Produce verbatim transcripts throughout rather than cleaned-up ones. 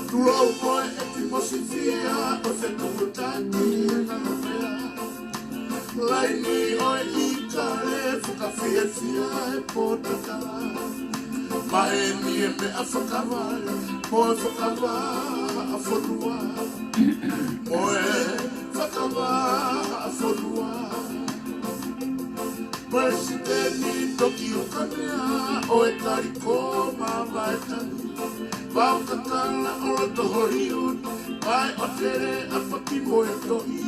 Tulou ko e ʻEtimosifia ʻo e fetuʻutaki ʻe ngalupea. Laini ʻo e ʻIkale fakafiefia ʻe Pōtakala. Maheni e meʻa fakavae, mo e fakavaʻa fonua, mo e fakavaʻa fonua. Palesiteni Tokiu Kanea ʻo e Kaliko Mavaetangi. Pau Kakala ʻo loto Holiuti, Pae ʻo Tele, ʻApaki mo e Toʻi,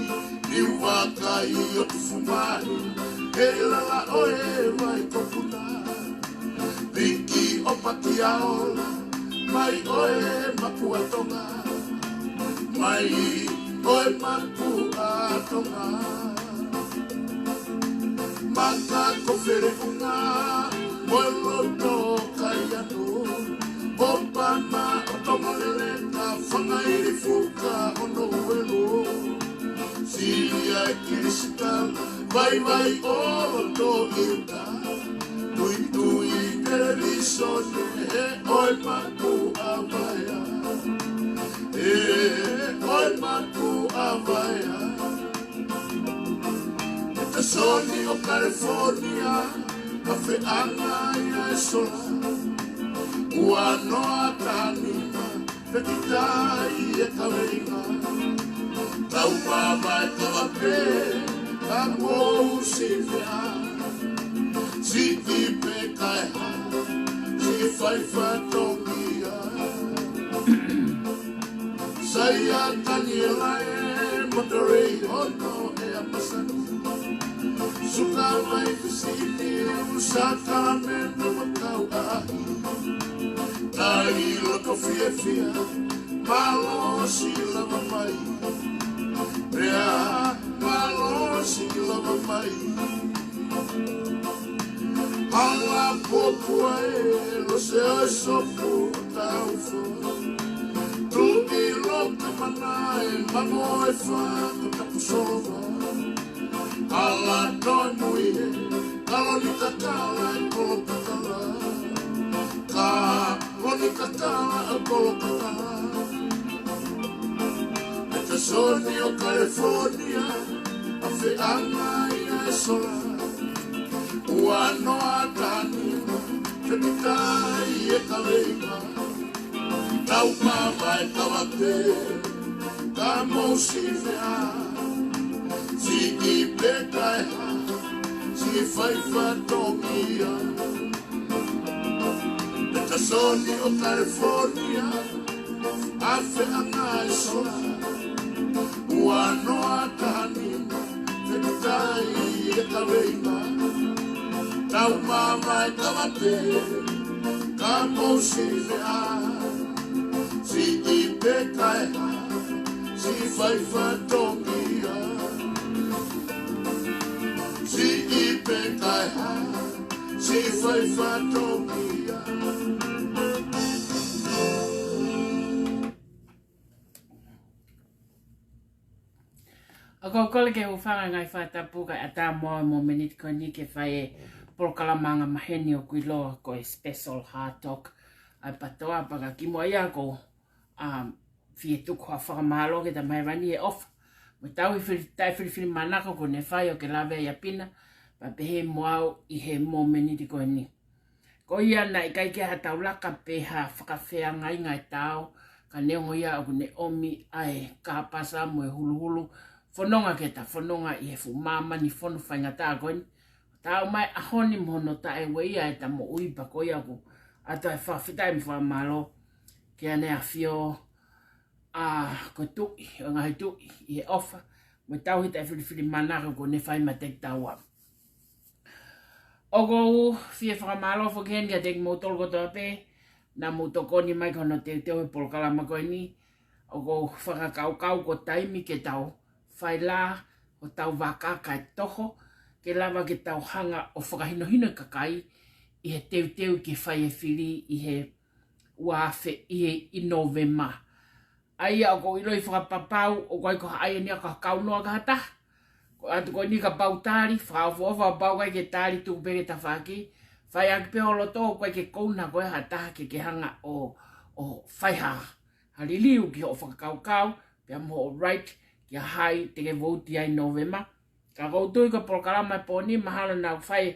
Niuvakai ʻo Tufumahi, Heilala ʻo e Vai Kopuna, Viki ʻo Pakiaola, Mai ʻo e Makuʻa Tonga, Mai ʻo e Makuʻa Tonga. Maka ko Feleʻunga, mo e loto Kaiano, Obama ʻo Tomaleleka, Fangaili Fuka ʻo Nouelo, Silia ʻe Kilisitala, Vaivai ʻo loto ʻIuta, Tuitui Televisone, ʻe ʻo e Makuʻa Vaea, ʻe ʻo e Makuʻa Vaea. ʻE Tasoni ʻo Kalifonia, ka feʻanga ia e sola. Ua noa tanima, pe kitai e kaveinga. Tau mavae kava pē, ka mou si meʻa. Siʻi pē kae hā, siʻi fai fatongia. Saia Taniela ē, Monterey, Hono ʻEa Masani. Suka mai Fisi ʻIniu, Sakalamenu mo Kauaʻi. Tai loto Fiefia, mālō siʻi lava mai. Pea, mālō siʻi lava mai. Hala pōpua e lose ʻo e sopu taufa. Tuʻi loka mana e mango e faka tapu solova. Hala toe mui e kaloni kakala e kolo kakala. Kaloni kakala e kolo kakala. Petasoni ʻo California, ʻafeʻanga ia e sola. Ua noa taha nima, fetitai e kaveinga. Tau mamae tau ake, ka mou siʻi meʻa. Siʻi pē kae hā, siʻi fai fatongia. Petasoni ʻo California, ʻafeʻanga e sola. Ua noa taha nima, fetitai e kaveinga. Tau mamae tau ake, ka mou siʻi meʻa. Siʻi pē kae hā, siʻi fai fatongia. Siʻi pē kae hā, siʻi fai fatongia. ʻOku ou kole ke u hūfanga he ngaahi fakatapu kae ʻatā mo au he momeniti ko eni ke fai e polokalama angamaheni ʻoku ʻiloa ko e Special Heart Talk ʻa e PTOA, pea ka kimuʻa ia ʻoku ou, um, fie tuku ha fakamālō ki he Tamai Hēvani he ʻofa mo e tauhi fili-, taʻefilifilimānako kuo ne fai ʻo ke lave ai ʻa Pina, pea pehē mo au ʻi he momeniti ko eni. Ko ia naʻe ʻikai ke ha taulaka pe ha fakafeangai ngaahi tau, ka neongo ia ʻoku ne ʻomi ʻa e kāpasa mo e huluhulu fononga ke ta fononga ʻi he fuʻu māmani fono faingataʻa ko eni. Tau mai ʻaho ni mo hono taʻeueʻia ʻeta moʻui, pea ko ia ʻoku ʻoatu ʻa e fakafetaʻi mo e fakamālō ki Haʻane ʻAfio, ʻa, ko e Tuʻi ʻo e ngaahi tuʻi, ʻi he ʻofa mo e tauhi taʻefilifilimānako kuo ne fai maʻa kitaua. ʻOku ou fie fakamālō foki heni kiate kimoutolu kotoa pē naʻa mou tokoni mai ki hono teuteu he polokalama ko eni. ʻOku ou fakakaukau ko e taimi ke tau fai lā hotau vaka kae toho, ke lava ke tau hanga ʻo fakahinohino e kakai ʻi he teuteu ke fai e fili ʻi he ua afe ʻi he, ʻi Nōvema. ʻA ia ʻoku ou ʻiloʻi fakapapau ʻoku ʻikai ko ha ʻai eni ia ka kaunoa ki ha taha. Ko e ʻatu ko eni kapau tali, fakaʻofoʻofa, kapau ʻikai ke tali, tuku pē ki tafaʻaki. Fai ʻaki pē ho loto, ʻoku ʻikai ke kouna koe ha taha ke ke hanga ʻo, ʻo fai ha, ha liliu ki hoʻo fakakaukau pea mo hoʻo right ki ha ʻai te ke vouti ai Nōvema. Ka ʻoku ou tui ko e polokalama ʻo e pō ni, mahalo naʻa ku fai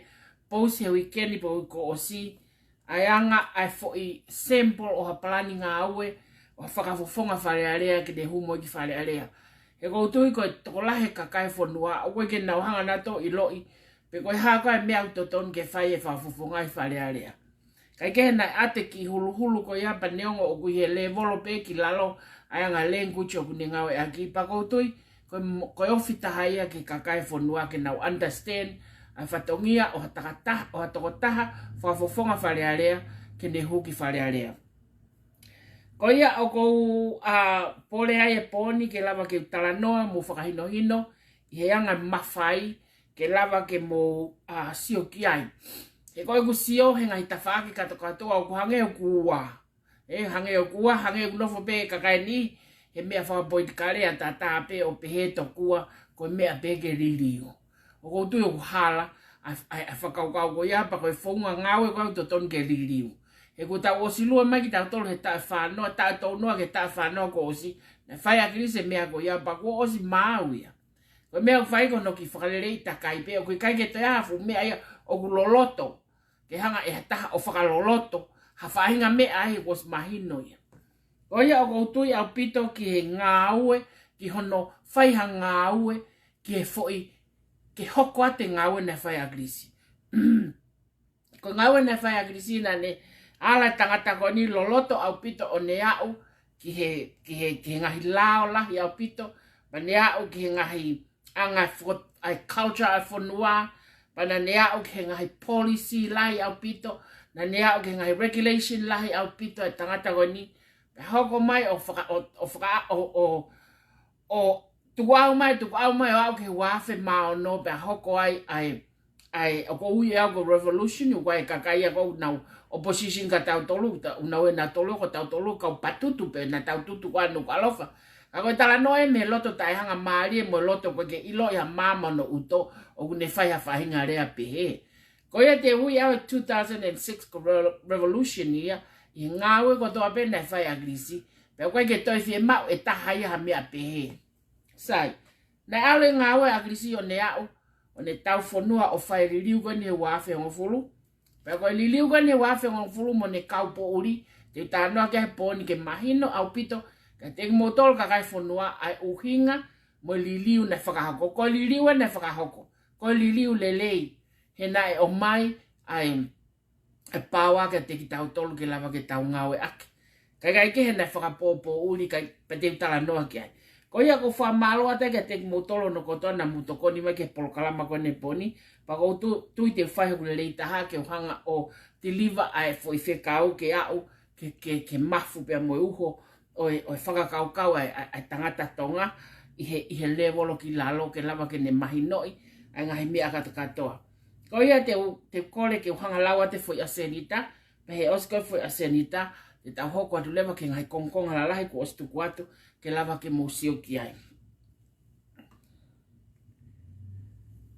post he uike ni pe uike kuo ʻosi, ʻa e anga ʻa e foʻi sample ʻo ha palani ngāue ʻo ha fakafofonga Fale Alea ke ne hū mo ia ki Fale Alea. He ʻoku ou tui ko e tokolahi e kakai e fonua ʻoku ʻikai ke nau hanga nautolu ʻo ʻiloʻi pe ko e hā koā e meʻa ʻoku totonu ke fai e fakafofonga ʻi Fale Alea. Kae kehe naʻe ʻoatu e kiʻi huluhulu ko ia, pea neongo ʻoku ʻi he lēvolo pē ki lalo ʻa e anga language ʻoku ne ngāueʻaki, pea ʻoku ou tui ko e mo-, ko e ofi taha ia ki he kakai e fonua ke nau understand ʻa e fatongia ʻo ha takataha, ʻo ha tokotaha fakafofonga Fale Alea ke ne hū ki Fale Alea. Ko ia ʻoku ou, ʻa, pole ai e pō ni ke lava ke u talanoa mo fakahinohino ʻi he anga e mafai ke lava ke mou, ʻa, sio ki ai. He ko ʻeku sio he ngaahi tafaʻaki kātoa kātoa ʻoku hangē ʻoku ua. ʻE hangē ʻoku ua, hangē ʻoku nofo pē kakai ni he meʻa fakapolitikale ʻa tātā pē ʻo pehē tokua ko e meʻa pē ke liliu. ʻOku ou tui ʻoku hala ʻa, ʻa, ʻa e fakakaukau ko ia, pea ko e founga ngāue ko ia ʻoku totonu ke liliu. He kuo tau ʻosi lue mai kitautolu he taʻu fā noa, taʻu tolu noa ki he taʻu fā noa kuo ʻosi, naʻe fai ʻe ʻAkilisi e meʻa ko ia, pea kuo ʻosi maau ia. Ko e meʻa ʻoku fai ko hono kiʻi fakaleleiʻi takai pē, ʻoku ʻikai ke toe ʻi ai ha fuʻu meʻa ia ʻoku loloto ke hanga ʻe ha taha ʻo fakaloloto ha faʻahinga meʻa ai kuo ʻosi mahino ia. Ko ia ʻoku ou tui ʻaupito ki he ngāue, ki hono fai ha ngāue, ki he foʻi, ke hoko atu e ngāue naʻe fai ʻe ʻAkilisi. Ko e ngāue naʻe fai ʻe ʻAkilisi naʻa ne ala e tangata ko eni loloto ʻaupito ʻo ne aʻu ki he, ki he, ki he ngaahi lao lahi ʻaupito, pea ne aʻu ki he ngaahi anga fo-, ʻa e culture ʻa e fonua, pea naʻa ne aʻu ki he ngaahi policy lahi ʻaupito, naʻa ne aʻu ki he ngaahi regulation lahi ʻaupito ʻa e tangata ko eni, Hoko mai ʻo faka-, ʻo, ʻo faka-, ʻo, ʻo, ʻo tukuʻau mai, tukuʻau mai ʻo aʻu ki he ua afe mā ono pea hoko ai ʻa e, ʻa e, ʻoku ou ui ʻe au ko e revolution, ʻoku ʻi ai e kakai ia ʻoku nau opposition kia tautolu, ta-, ʻoku nau ʻi ai nautolu ko tautolu kau patutu pē naʻa tau tutu ko ē ʻa Nukuʻalofa. Ka ko e talanoa ia mei he loto taʻehanga mālie mo e loto ʻoku ʻikai ke ʻiloʻi ʻe ha maama hono ʻuto ʻoku ne fai ha faʻahinga lea pehē. Ko ia te u ui au e two thousand and six ko e re-, revolution ia, ʻi he ngāue kotoa pē naʻe fai ʻe ʻAkilisi, pea ʻoku ʻikai ke toe fiemaʻu ʻe ha taha ia ha meʻa pehē. Sai, naʻe ʻalu e ngāue ʻa ʻAkilisi ʻo ne aʻu, ʻo ne tau fonua ʻo fai e liliu ko eni he ua afe hongofulu. Pea ko e liliu ko eni he ua afe hongofulu mo ʻene kau poʻuli, te u talanoa ki ai he pō ni ke mahino ʻaupito kiate kimoutolu kakai e fonua ʻa e ʻuhinga mo e liliu naʻe fakahoko. Ko e liliu ē naʻe fakahoko, ko e liliu lelei, he naʻe ʻomai ʻa e, e paoa kiate kitautolu ke lava ke tau ngāueʻaki. Kae ʻikai ke he naʻe fakapōpōʻuli, kae pea te u talanoa ki ai. Ko ia ʻoku ou fakamālō atu ai kiate kimoutolu hono kotoa naʻa mou tokoni mai ki he polokalama ko eni he pō ni, pea ʻoku ou tu-, tui te u fai hoku lelei taha ke u hanga ʻo deliver ʻa e foʻi fekau ke aʻu ke, ke, ke mafu pea mo e uho ʻo e, ʻo e fakakaukau ʻa e, ʻa e, ʻa e tangata Tonga ʻi he, ʻi he lēvolo ki lalo ke lava ke ne mahinoʻi ʻa e ngaahi meʻa kātoa kātoa. Ko ia te u, te u kole ke u hanga ʻo lau atu e foʻi ʻasenita, pea he ʻosi ko ē e foʻi ʻasenita, te tau hoko atu leva ki he ngaahi kongokonga lalahi kuo ʻosi tuku atu, ke lava ke mou sio ki ai.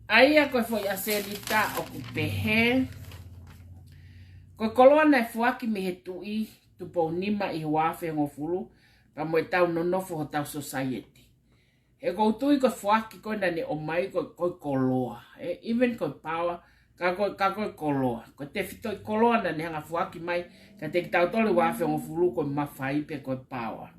ʻA ia ko e foʻi ʻasenita ʻoku pehē, ko e koloa naʻe foaki mei he Tuʻi Tupou Nima ʻi he ua afe hongofulu, pea mo ʻetau nonofo hotau society. He ʻoku ou tui ko e foaki ko ē naʻa ne ʻomai ko, ko e koloa. ʻE, even ko e paoa, ka ko, ka ko e koloa. Ko e tefitoʻi koloa naʻa ne hanga ʻo foaki mai kiate kitautolu ʻi he ua afe hongofulu ko e mafai pe ko e paoa.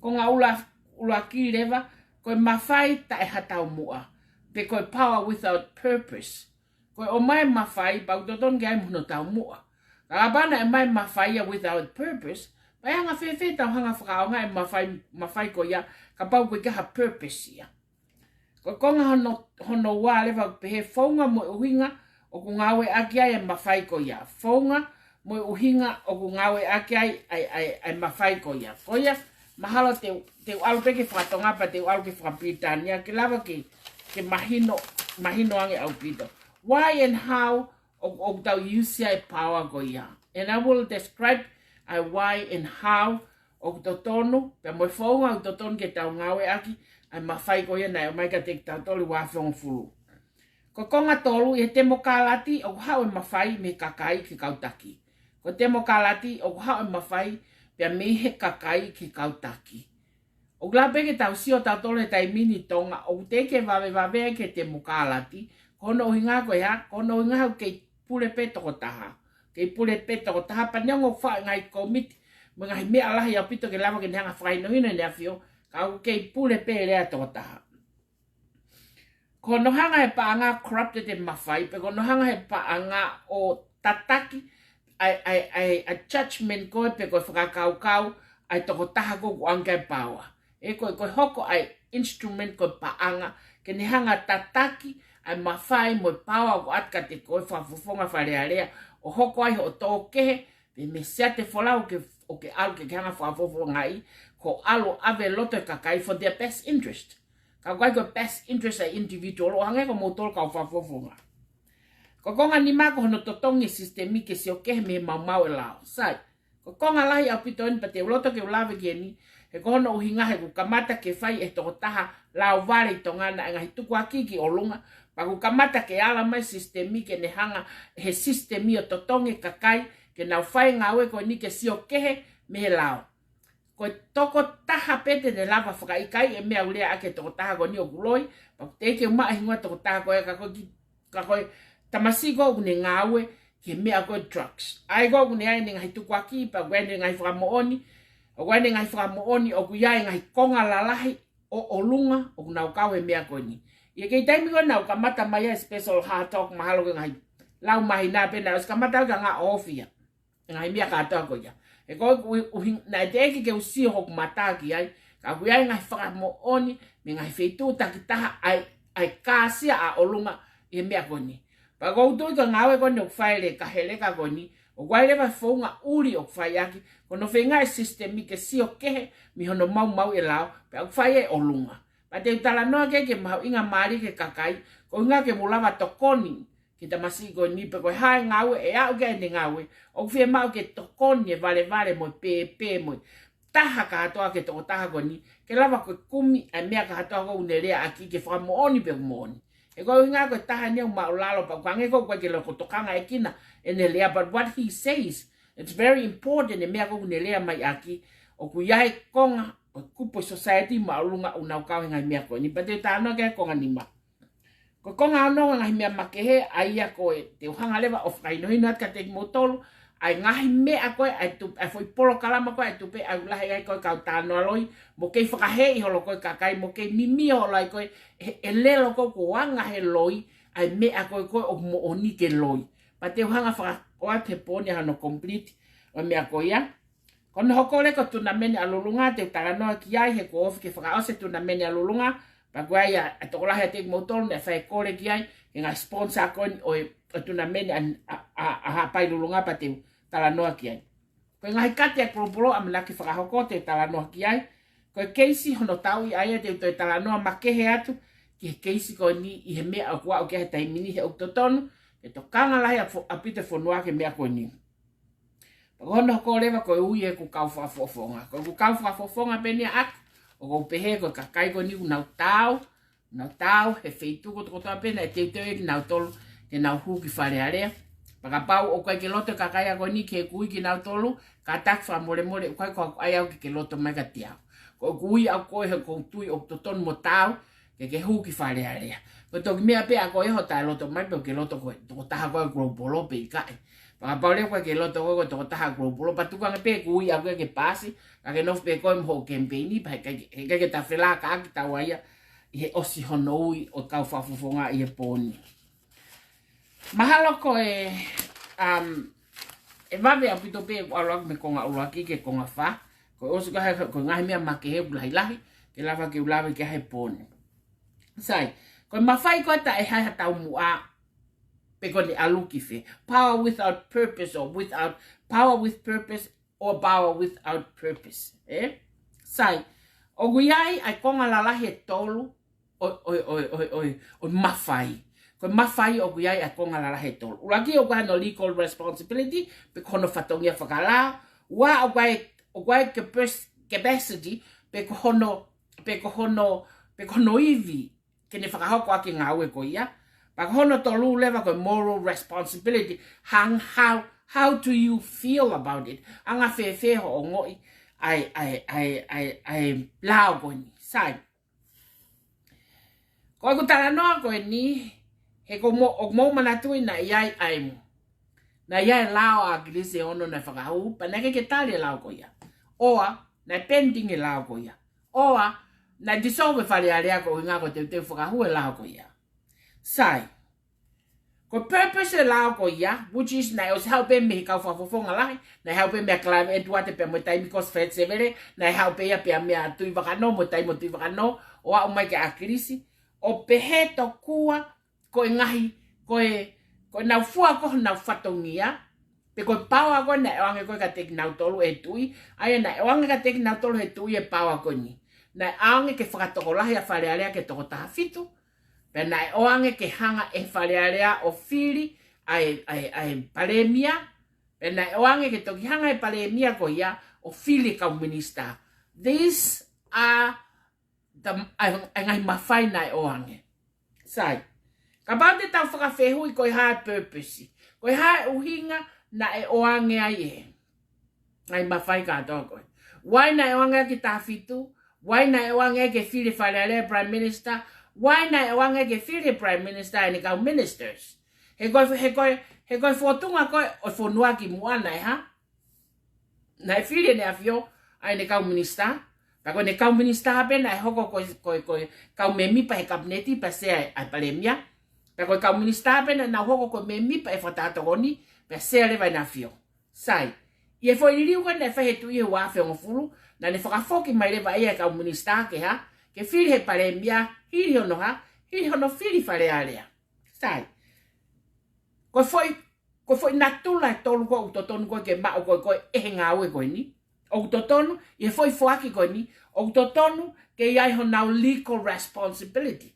Ko e ngaahi ʻulu-, ʻuluaki leva, ko e mafai taʻe ha taumuʻa, pe ko e power without purpose. Ko e ʻomai e mafai, pea ʻoku totonu ke ʻi ai mo hono taumuʻa. Ka kapau naʻe ʻomai e mafai ia without purpose, pea ʻe anga fēfē ʻetau hanga ʻo fakaʻaongaʻi e mafai, mafai ko ia, kapau ʻoku ʻikai ha purpose ia. Ko e konga hono, hono ua leva ʻoku pehē, founga mo e ʻuhinga ʻoku ngāueʻaki ai e mafai ko ia. Founga mo e ʻuhinga ʻoku ngāueʻaki ai ʻa e, ʻa e, ʻa e mafai ko ia. Ko ia, mahalo te u, te u ʻalu pē ki he fakatonga pea te u ʻalu ki he fakapilitānia, ke lava ke, ke mahino, mahino ange ʻaupito. Why and how ʻoku, ʻoku tau use ai e paoa ko ia. And I will describe ʻa e why and how ʻoku totonu, pea mo e founga ʻoku totonu ke tau ngāueʻaki ʻa e mafai ko ia naʻe ʻomai kiate kitautolu ʻi he ua afe hongofulu. Ko e konga tolu, ʻi he temokalati ʻoku haʻu e mafai mei he kakai ki he kau taki. Ko e temokalati ʻoku haʻu e mafai pea mei he kakai ki he kau taki. ʻOku lava pē ke tau sio tautolu he taimi ni ʻi Tonga, ʻoku teʻeki ke vavevave ai ki he temokalati, ko hono ʻuhinga ko e hā, ko hono ʻuhinga he ʻoku kei pule pē tokotaha. Kei pule pē tokotaha, pea neongo ʻoku faʻu e ngaahi kōmiti mo e ngaahi meʻa lahi ʻaupito ke lava ke ne hanga ʻo fakahinohino ʻEne ʻAfio, ka ʻoku kei pule pē leva tokotaha. Ko hono hanga ʻe he paʻanga ʻo corrupted e mafai, pe ko hono hanga ʻe he paʻanga ʻo tataki ʻa e, ʻa e, ʻa e, ʻa e judgment ko ē pe ko e fakakaukau ʻa e tokotaha ko ē ʻoku ʻoange ki ai e paoa. ʻE ko e, ko e hoko ʻa e instrument ko e paʻanga ke ne hanga ʻo tataki ʻa e mafai mo e paoa ʻoku ʻoatu kiate koe, fakafofonga Fale Alea, ʻo hoko ai hoʻo tō kehe, pe mei he siate folau ke, ʻoku ke ʻalu ke ke hanga ʻo fakafofongaʻi, ko e ʻalu ʻo ʻave e loto e kakai for their best interest. Ka ʻoku ʻikai ko e best interest ʻa e individual, ʻo hangē ko moutolu kau fakafofonga. Ko e konga nima, ko hono totongi e sisitemi ke sio kehe mei he maumau e lao. Sai, ko e konga lahi ʻaupito eni, pea te u loto ke u lave ki heni, he ko hono ʻuhinga he kuo kamata ke fai ʻe he tokotaha lao vale ʻi Tonga naʻe ngaahi tukuakiʻi ki ʻolunga, pea kuo kamata ke ala mai e sisitemi ke ne hanga ʻe he sisitemi ʻo totongi e kakai ke nau fai e ngāue ko eni ke sio kehe mei he lao. Ko e tokotaha pē te ne lava ʻo fakaʻikaiʻi e meʻa ʻoku lea ʻaki e tokotaha ko eni ʻoku loi, pea ʻoku teʻeki ke u maʻu e hingoa e tokotaha ko ē, ka ko e ki-, ka ko e tamasiʻi ko ē ʻoku ne ngāue ki he meʻa ko e drugs. ʻA ia ko ē ʻoku ne ʻi ai ʻene ngaahi tukuakiʻi, pea ʻoku ʻi ai ʻene ngaahi fakamoʻoni, ʻoku ʻi ai ʻene ngaahi fakamoʻoni ʻoku ʻi ai e ngaahi konga lalahi ʻo ʻolunga ʻoku nau kau he meʻa ko eni. ʻI he kei taimi ko ē naʻa ku kamata mai ai e special hard talk, mahalo ko e ngaahi lau māhina pē naʻe ʻosi kamata au ke hanga ʻo ʻohofia e ngaahi meʻa kātoa ko ia. He ko e ʻuhi-, ʻuhi-, naʻe teʻeki ke u sio hoku mata ki ai, ka ʻoku ʻi ai e ngaahi fakamoʻoni mei he ngaahi feituʻu takitaha ʻa e, ʻa e kāsia ʻa ʻolunga ʻi he meʻa ko eni. Pea ʻoku ou tui ko e ngāue ko eni ʻoku fai ʻe he kaheleka ko eni, ʻOku ʻi ai leva founga ʻuli ʻoku fai ʻaki, ko hono feinga e sisitemi ke sio kehe mei hono maumauʻi e lao, pea ʻoku fai ʻi ʻolunga. Pea te u talanoa ki ai ke mahuʻinga mālie ki he kakai, ko e ʻuhinga ke mou lava tokoni ki he tamasiʻi ko eni pe ko e hā e ngāue ʻe aʻu ki ai ʻene ngāue, ʻoku fiemaʻu ke tokoni e valevale mo e pēpē mo e taha kātoa ki he tokotaha ko eni, ke lava ko e kumi ʻa e meʻa kātoa ko ē ʻoku ne lea ʻaki ke fakamoʻoni pe ʻoku moʻoni. He ko e ʻuhinga ko e taha eni ʻoku māʻulalo pea ʻoku hangē ko ē ʻoku ʻikai ke loko tokanga ʻe kinautolu ʻene lea, but what he says, it's very important e meʻa ko ē ʻoku ne lea mai ʻaki, ʻoku ʻi ai e konga ʻo e kupu ʻo e society māʻolunga ʻoku nau kau he ngaahi meʻa ko eni. Pea te u talanoa ki ai he konga nima. Ko e konga ono, ngaahi meʻa makehe, ʻa ia ko ē te u hanga leva ʻo fakahinohino atu kiate kimoutolu ʻa e ngaahi meʻa ko ē, ʻa e tu-, ʻa e foʻi polokalama ko ē, ʻa e tupe ʻoku lahi ai ko ē kau talanoa loi, mo kei fakaheeʻi holo ko ē kakai, mo kei mimio holo ai ko ē, he, he lelo ko ē kuo anga he loi ʻa e meʻa ko ē ko ē ʻoku moʻoni ke loi. Pea te u hanga fakaʻoatu he pooni ʻa hono complete ʻo e meʻa ko ia. Ko hono hoko leva ko e tunameni ʻa Lulunga, te u talanoa ki ai he kuo ofi ke fakaʻosi e tunameni ʻa Lulunga, pea ko ia ʻa e tokolahi ʻiate kimoutolu naʻe fai e kole ki ai, he ngaahi sponsor ko eni ʻo e, ʻo e tunameni ʻa, ʻa, ʻa, ʻa Haʻapai Lulunga, pea te u talanoa ki ai. Ko e ngaahi kati ʻa e kolopolo ʻamanaki fakahoko, te u talanoa ki ai. Ko e keisi hono tauʻi ʻa ia, te u toe talanoa makehe atu ki he keisi ko eni ʻi he meʻa ʻoku aʻu ki ai he taimi ni, he ʻoku totonu ke tokanga lahi ʻa fo-, ʻaupito e fonua ki he meʻa ko eni. Pea ko hono hoko leva ko e ui ʻeku kau fakafofonga. Ko ʻeku kau fakafofonga pē eni ʻaʻaku, ʻoku ou pehē ko e kakai ko eni ʻoku nau taau, nau taau he feituʻu kotokotoa pē naʻe teuteu ai kinautolu ke nau hū ki Fale Alea. Pea kapau ʻoku ʻikai ke loto e kakai ko eni ki heʻeku ui kinautolu, kātaki fakamolemole, ʻoku ʻikai ko haʻaku ʻai au ke ke loto mai kiate au. Ko ʻeku ui ʻaʻaku ko ē he ʻoku ou tui ʻoku totonu mo taau ke ke hū ki Fale Alea. Ko e toki meʻa pē ʻa koe ʻi hoʻo taʻeloto mai pe ʻoku ke loto koe, tokotaha koe global pe ʻikai. Pea kapau leva ʻoku ʻikai ke loto koe ko e tokotaha global, pea tuku ange pē ʻeku ui ʻaʻaku ia ke paasi, ka ke nofo pē koe mo hoʻo kemipeini, pea heʻikai, heʻikai ke ta felākaʻaki taua ia ʻi he ʻosi hono ui ʻo e kau fakafofonga ʻi he pooni. Mahalo ko e, um, ʻe vave ʻaupito pē ʻeku ʻalu ʻaʻaku mei he konga ʻuluaki ki he konga fā. Ko e ʻosi ko ē, ko e ngaahi meʻa makehe ʻoku lahilahi ke lava ke u lave ki ai he pooni. Sai, ko e mafai ko ē taʻe ʻi ai ha taumuʻa pe ko ʻene ʻalu ki fē. Power without purpose or without, power with purpose or power without purpose. Eh? Sai, ʻoku ʻi ai ʻa e konga lalahi ʻe tolu ʻo, ʻo, ʻo, ʻo, ʻo, ʻo e mafai. Ko e mafai ʻoku ʻi ai ʻa e konga lalahi ʻe tolu. ʻUluaki ʻoku ʻi ai hono legal responsibility, pe ko hono fatongia fakalao. Ua ʻoku ʻi ai, ʻoku ʻi ai e capacity, capacity, pe ko hono, pe ko hono, pe ko hono ivi ke ne fakahoko ʻaki e ngāue ko ia. Pea ko hono tolu leva ko e moral responsibility. Hang, how, how do you feel about it? Anga fēfē hoʻo ongoʻi ʻa e, ʻa e, ʻa e, ʻa e, ʻa e lao ko eni. Sai. Ko ʻeku talanoa ko eni, he ʻoku mou, ʻoku mou manatuʻi naʻe ʻi ai ʻa e, naʻe ʻi ai e lao ʻa ʻAkilisi ʻe ono naʻe fakahū, pea naʻe ʻikai ke tali e lao ko ia. ʻOua, naʻe pending e lao ko ia. ʻOua, naʻe dissolve e Fale Alea ko e ʻuhinga ko e teuteu fakahū e lao ko ia. Sai. Ko e purpose e lao ko ia, which is naʻe ʻosi haʻu pē mei he kau fakafofonga lahi, naʻe haʻu pē meia Clive Edward pea mo e taimi ko Fred Sevele, naʻe haʻu pē ia pea meia Tuʻivakanō mo e taimi ʻo Tuʻivakanō, ʻo aʻu mai kia ʻAkilisi, ʻo pehē tokua ko e ngaahi, ko e, ko ʻenau fua ko ē honau fatongia, pe ko e paoa ko ē naʻe ʻoange ko ē kiate kinautolu ʻe he tuʻi, ʻa ia naʻe ʻoange kiate kinautolu ʻe he tuʻi e paoa ko eni. Naʻe ʻoange ke fakatokolahi ʻa Fale Alea ki he toko taha fitu, pea naʻe ʻoange ke hanga ʻe Fale Alea ʻo fili ʻa e, ʻa e, ʻa e palēmia, pea naʻe ʻoange ke toki hanga ʻe he palēmia ko ia ʻo fili e kau minisitā. These are the, ʻa e, ʻa e ngaahi mafai naʻe ʻoange. Sai. Kapau te tau fakafehuʻi ko e hā e purpose. Ko e hā e ʻuhinga naʻe ʻoange ai e ngaahi mafai kātoa ko ē. Why naʻe ʻoange ki he taha fitu? Why naʻe ʻoange ke fili Fale Alea Prime Minister? Why naʻe ʻoange ke fili Prime Minister ʻene kau ministers? He ko e, he ko e, he ko e fōtunga ko ē ʻo e fonua kimuʻa naʻe hā? Naʻe fili ʻEne ʻAfio ʻa ʻene kau minisitā. Pea ko ʻene kau minisitā pē naʻe hoko ko e, ko e, ko e kau mēmipa he kapineti pea sea ʻa e palēmia. Pea ko e kau minisitā pē naʻa nau hoko ko e mēmipa he Fakataha Tokoni pea sea leva ʻEne ʻAfio. Sai. ʻI he foʻi liliu ko ē naʻe fai ʻe he tuʻi he ua afe hongofulu, naʻa ne fakafoki mai leva ʻe ia e kau minisitā ke hā, ke fili he palēmia, hili hono hā, hili hono fili Fale Alea. Sai. Ko e foʻi, ko e foʻi natula ʻe tolu ko ē ʻoku totonu ko ē ke maʻu ko ē ko ē ʻe he ngāue ko eni. ʻOku totonu, ʻi he foʻi foaki ko eni, ʻoku totonu ke ʻi ai honau legal responsibility.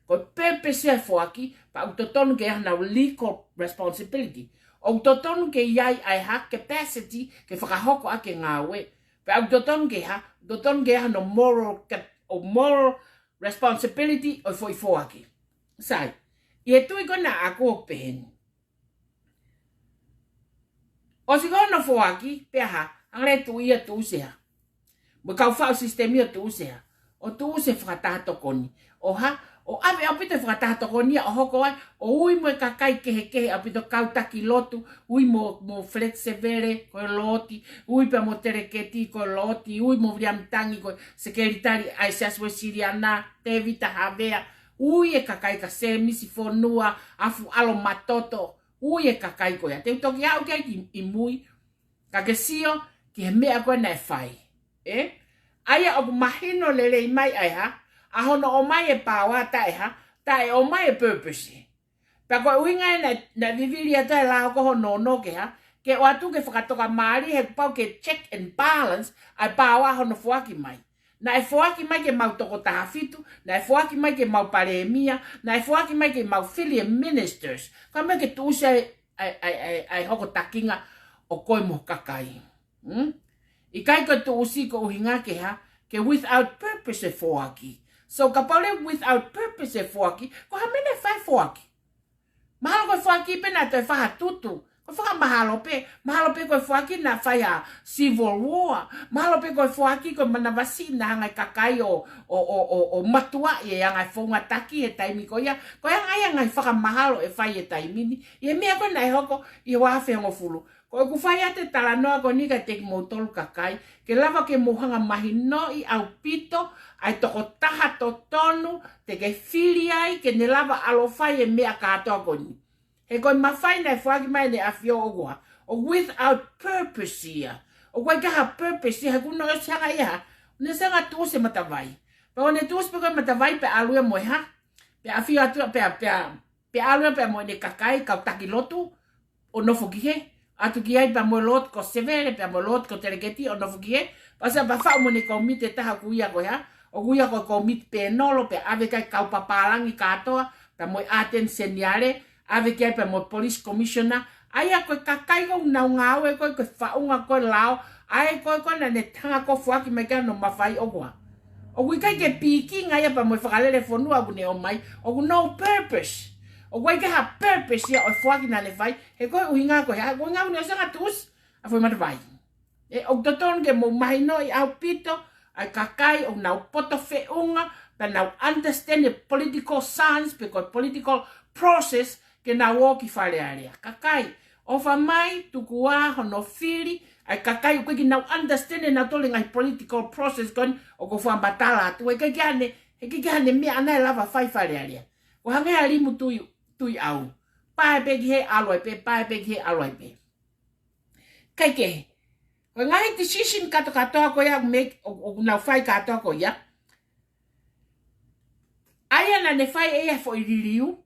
Ko e purpose ʻo e foaki, pea ʻoku totonu ke ʻi ai honau legal responsibility. ʻOku totonu ke ʻi ai ʻa e hā capacity ke fakahoko ʻaki e ngāue. Pea ʻoku totonu ke hā, totonu ke ʻi ai hono moral cap-, ʻo moral responsibility ʻo e foʻi foaki. Sai, ʻi he tui ko ena ʻaʻaku ʻoku pehē ni. ʻOsi ko hono foaki, pea hā, ʻangalē tuʻu ia tuʻusi hā. Mo e kau faʻu sisitemi ʻo tuʻusi hā. ʻO tuʻusi e fakataha tokoni. ʻO hā, ʻo ʻave ʻaupito e fakataha tokoni ia ʻo hoko ai, ʻo ui mo e kakai kehekehe ʻaupito kau taki lotu, ui mo, mo Feleti Sevele, ko e looti, ui pea mo Teleketi, ko e looti, ui mo Viliami Tangi, ko e sekelitali ʻa e Siasi Uēsiliana, Tēvita Havea, ui e kakai ka Sēmisi Fonua, Afu ʻAlo Matoto, ui e kakai ko ia. Te u toki aʻu ki ai ki, ʻi mui, ka ke sio ki he meʻa ko ē naʻe fai. ʻE? ʻA ia ʻoku mahino lelei mai ʻa e hā, ʻa hono ʻomai e pāoa taʻe hā, taʻe ʻomai e purpose. Pea ko e ʻuhinga ia naʻe, naʻe vivili atu e lao ko hono ono ke hā, ke ʻoatu ke fakatokamālie he kuo pau ke check and balance ʻa e pāoa hono foaki mai. Naʻe foaki mai ke mau toko taha fitu, naʻe foaki mai ke mau palēmia, naʻe foaki mai ke mau fili e ministers. Ka mea ke tuʻusi ai, ai, ai, ai, ai hoko takinga ʻo koe mo e kakai. Hmm? ʻIkai ko e tuʻusi ko e ʻuhinga ke hā, ke without purpose e foaki. So kapau leva without purpose e foaki, ko e hā e meʻa naʻe fai e foaki. Mahalo ko e foaki pē naʻe toe fai ha tutu. Ko e fakamahalo pē, mahalo pē ko e foaki naʻe fai ha civil war. Mahalo pē ko e foaki ko e manavasiʻi naʻe hanga ʻe he kakai ʻo, ʻo, ʻo, ʻo, ʻo matuaʻi e anga e founga taki he taimi ko ia. Ko e anga ia e ngaahi fakamahalo ʻe fai he taimi ni. ʻI he meʻa ko ē naʻe hoko ʻi he ua afe hongofulu. Ko ʻeku fai atu e talanoa ko eni kiate kimoutolu kakai, ke lava ke mou hanga mahinoʻi ʻaupito ʻa e tokotaha totonu te ke fili ai ke ne lava ʻaloʻofa ʻi he meʻa kātoa ko eni. He ko e mafai naʻe foaki mai ʻEne ʻAfio ʻoku hā, ʻoku without purpose ia. ʻOku ʻikai ke ʻi ai ha purpose ia, he kuo ne ʻosi hanga ia hā, ne ʻosi hanga tuʻusi e matavai. Pea ʻoku ne tuʻusi pē ko e matavai pea ʻalu ia mo e hā, pea ʻafio atu pea, pea, pea ʻalu ia pea mo ʻene kakai kau taki lotu, ʻo nofo ki hē, ʻatu ki ai pea mo e looti ko Sevele, pea mo e looti ko Teleketi ʻo nofo ki hē, pea sa pea faʻu mo ʻene kōmiti ʻe taha ʻoku ui ia ko e hā, ʻoku ui ia ko e kōmiti pēnolo, pea ʻave ki ai kau papālangi kātoa, pea mo e ʻAteni Seniale, ʻave ki ai pea mo e police commissioner, ʻa ia ko e kakai ko ē ʻoku nau ngāue ko ē, ko e faʻunga ko ē lao, ʻa ē ko ē ko ē naʻa ne hanga ko ē ʻo foaki mai ki ai hono mafai ʻoku hā. ʻOku ʻikai ke pikinga ia pea mo e fakalele fonua ʻoku ne ʻomai, ʻoku no purpose. ʻOku ʻikai ke ʻi ai ha purpose ia ʻo e foaki naʻa ne fai, he ko e ʻuhinga ko e hā, ko e ʻuhinga ʻoku ne ʻosi hanga tuʻusi ʻa e foʻi matavai. ʻE, ʻoku totonu ke mou mahinoʻi ʻaupito ʻa e kakai ʻoku nau poto feʻunga, pea nau understand e political science, pe ko e political process, ke nau ō ki Fale Alea. Kakai, ʻofa mai, tuku ā hono fili ʻa e kakai ʻoku ʻikai ke nau understand ʻe nautolu e ngaahi political process ko eni ʻoku ou fakamatala atu. He ʻikai ke ʻi ai haʻane, he ʻikai ke ʻi ai haʻane meʻa ʻaʻana ʻe lava fai Fale Alea. Ko e hangē ha limu tui, tui ʻau. Pae pē ki hē, ʻalu ai pē, pae pē ki hē, ʻalu ai pē. ʻIkai ke. Ko e ngaahi decision kātoa kātoa ko ia ʻoku make, ʻo, ʻoku nau fai kātoa ko ia. ʻA ia naʻa ne fai ʻe ia e foʻi liliu,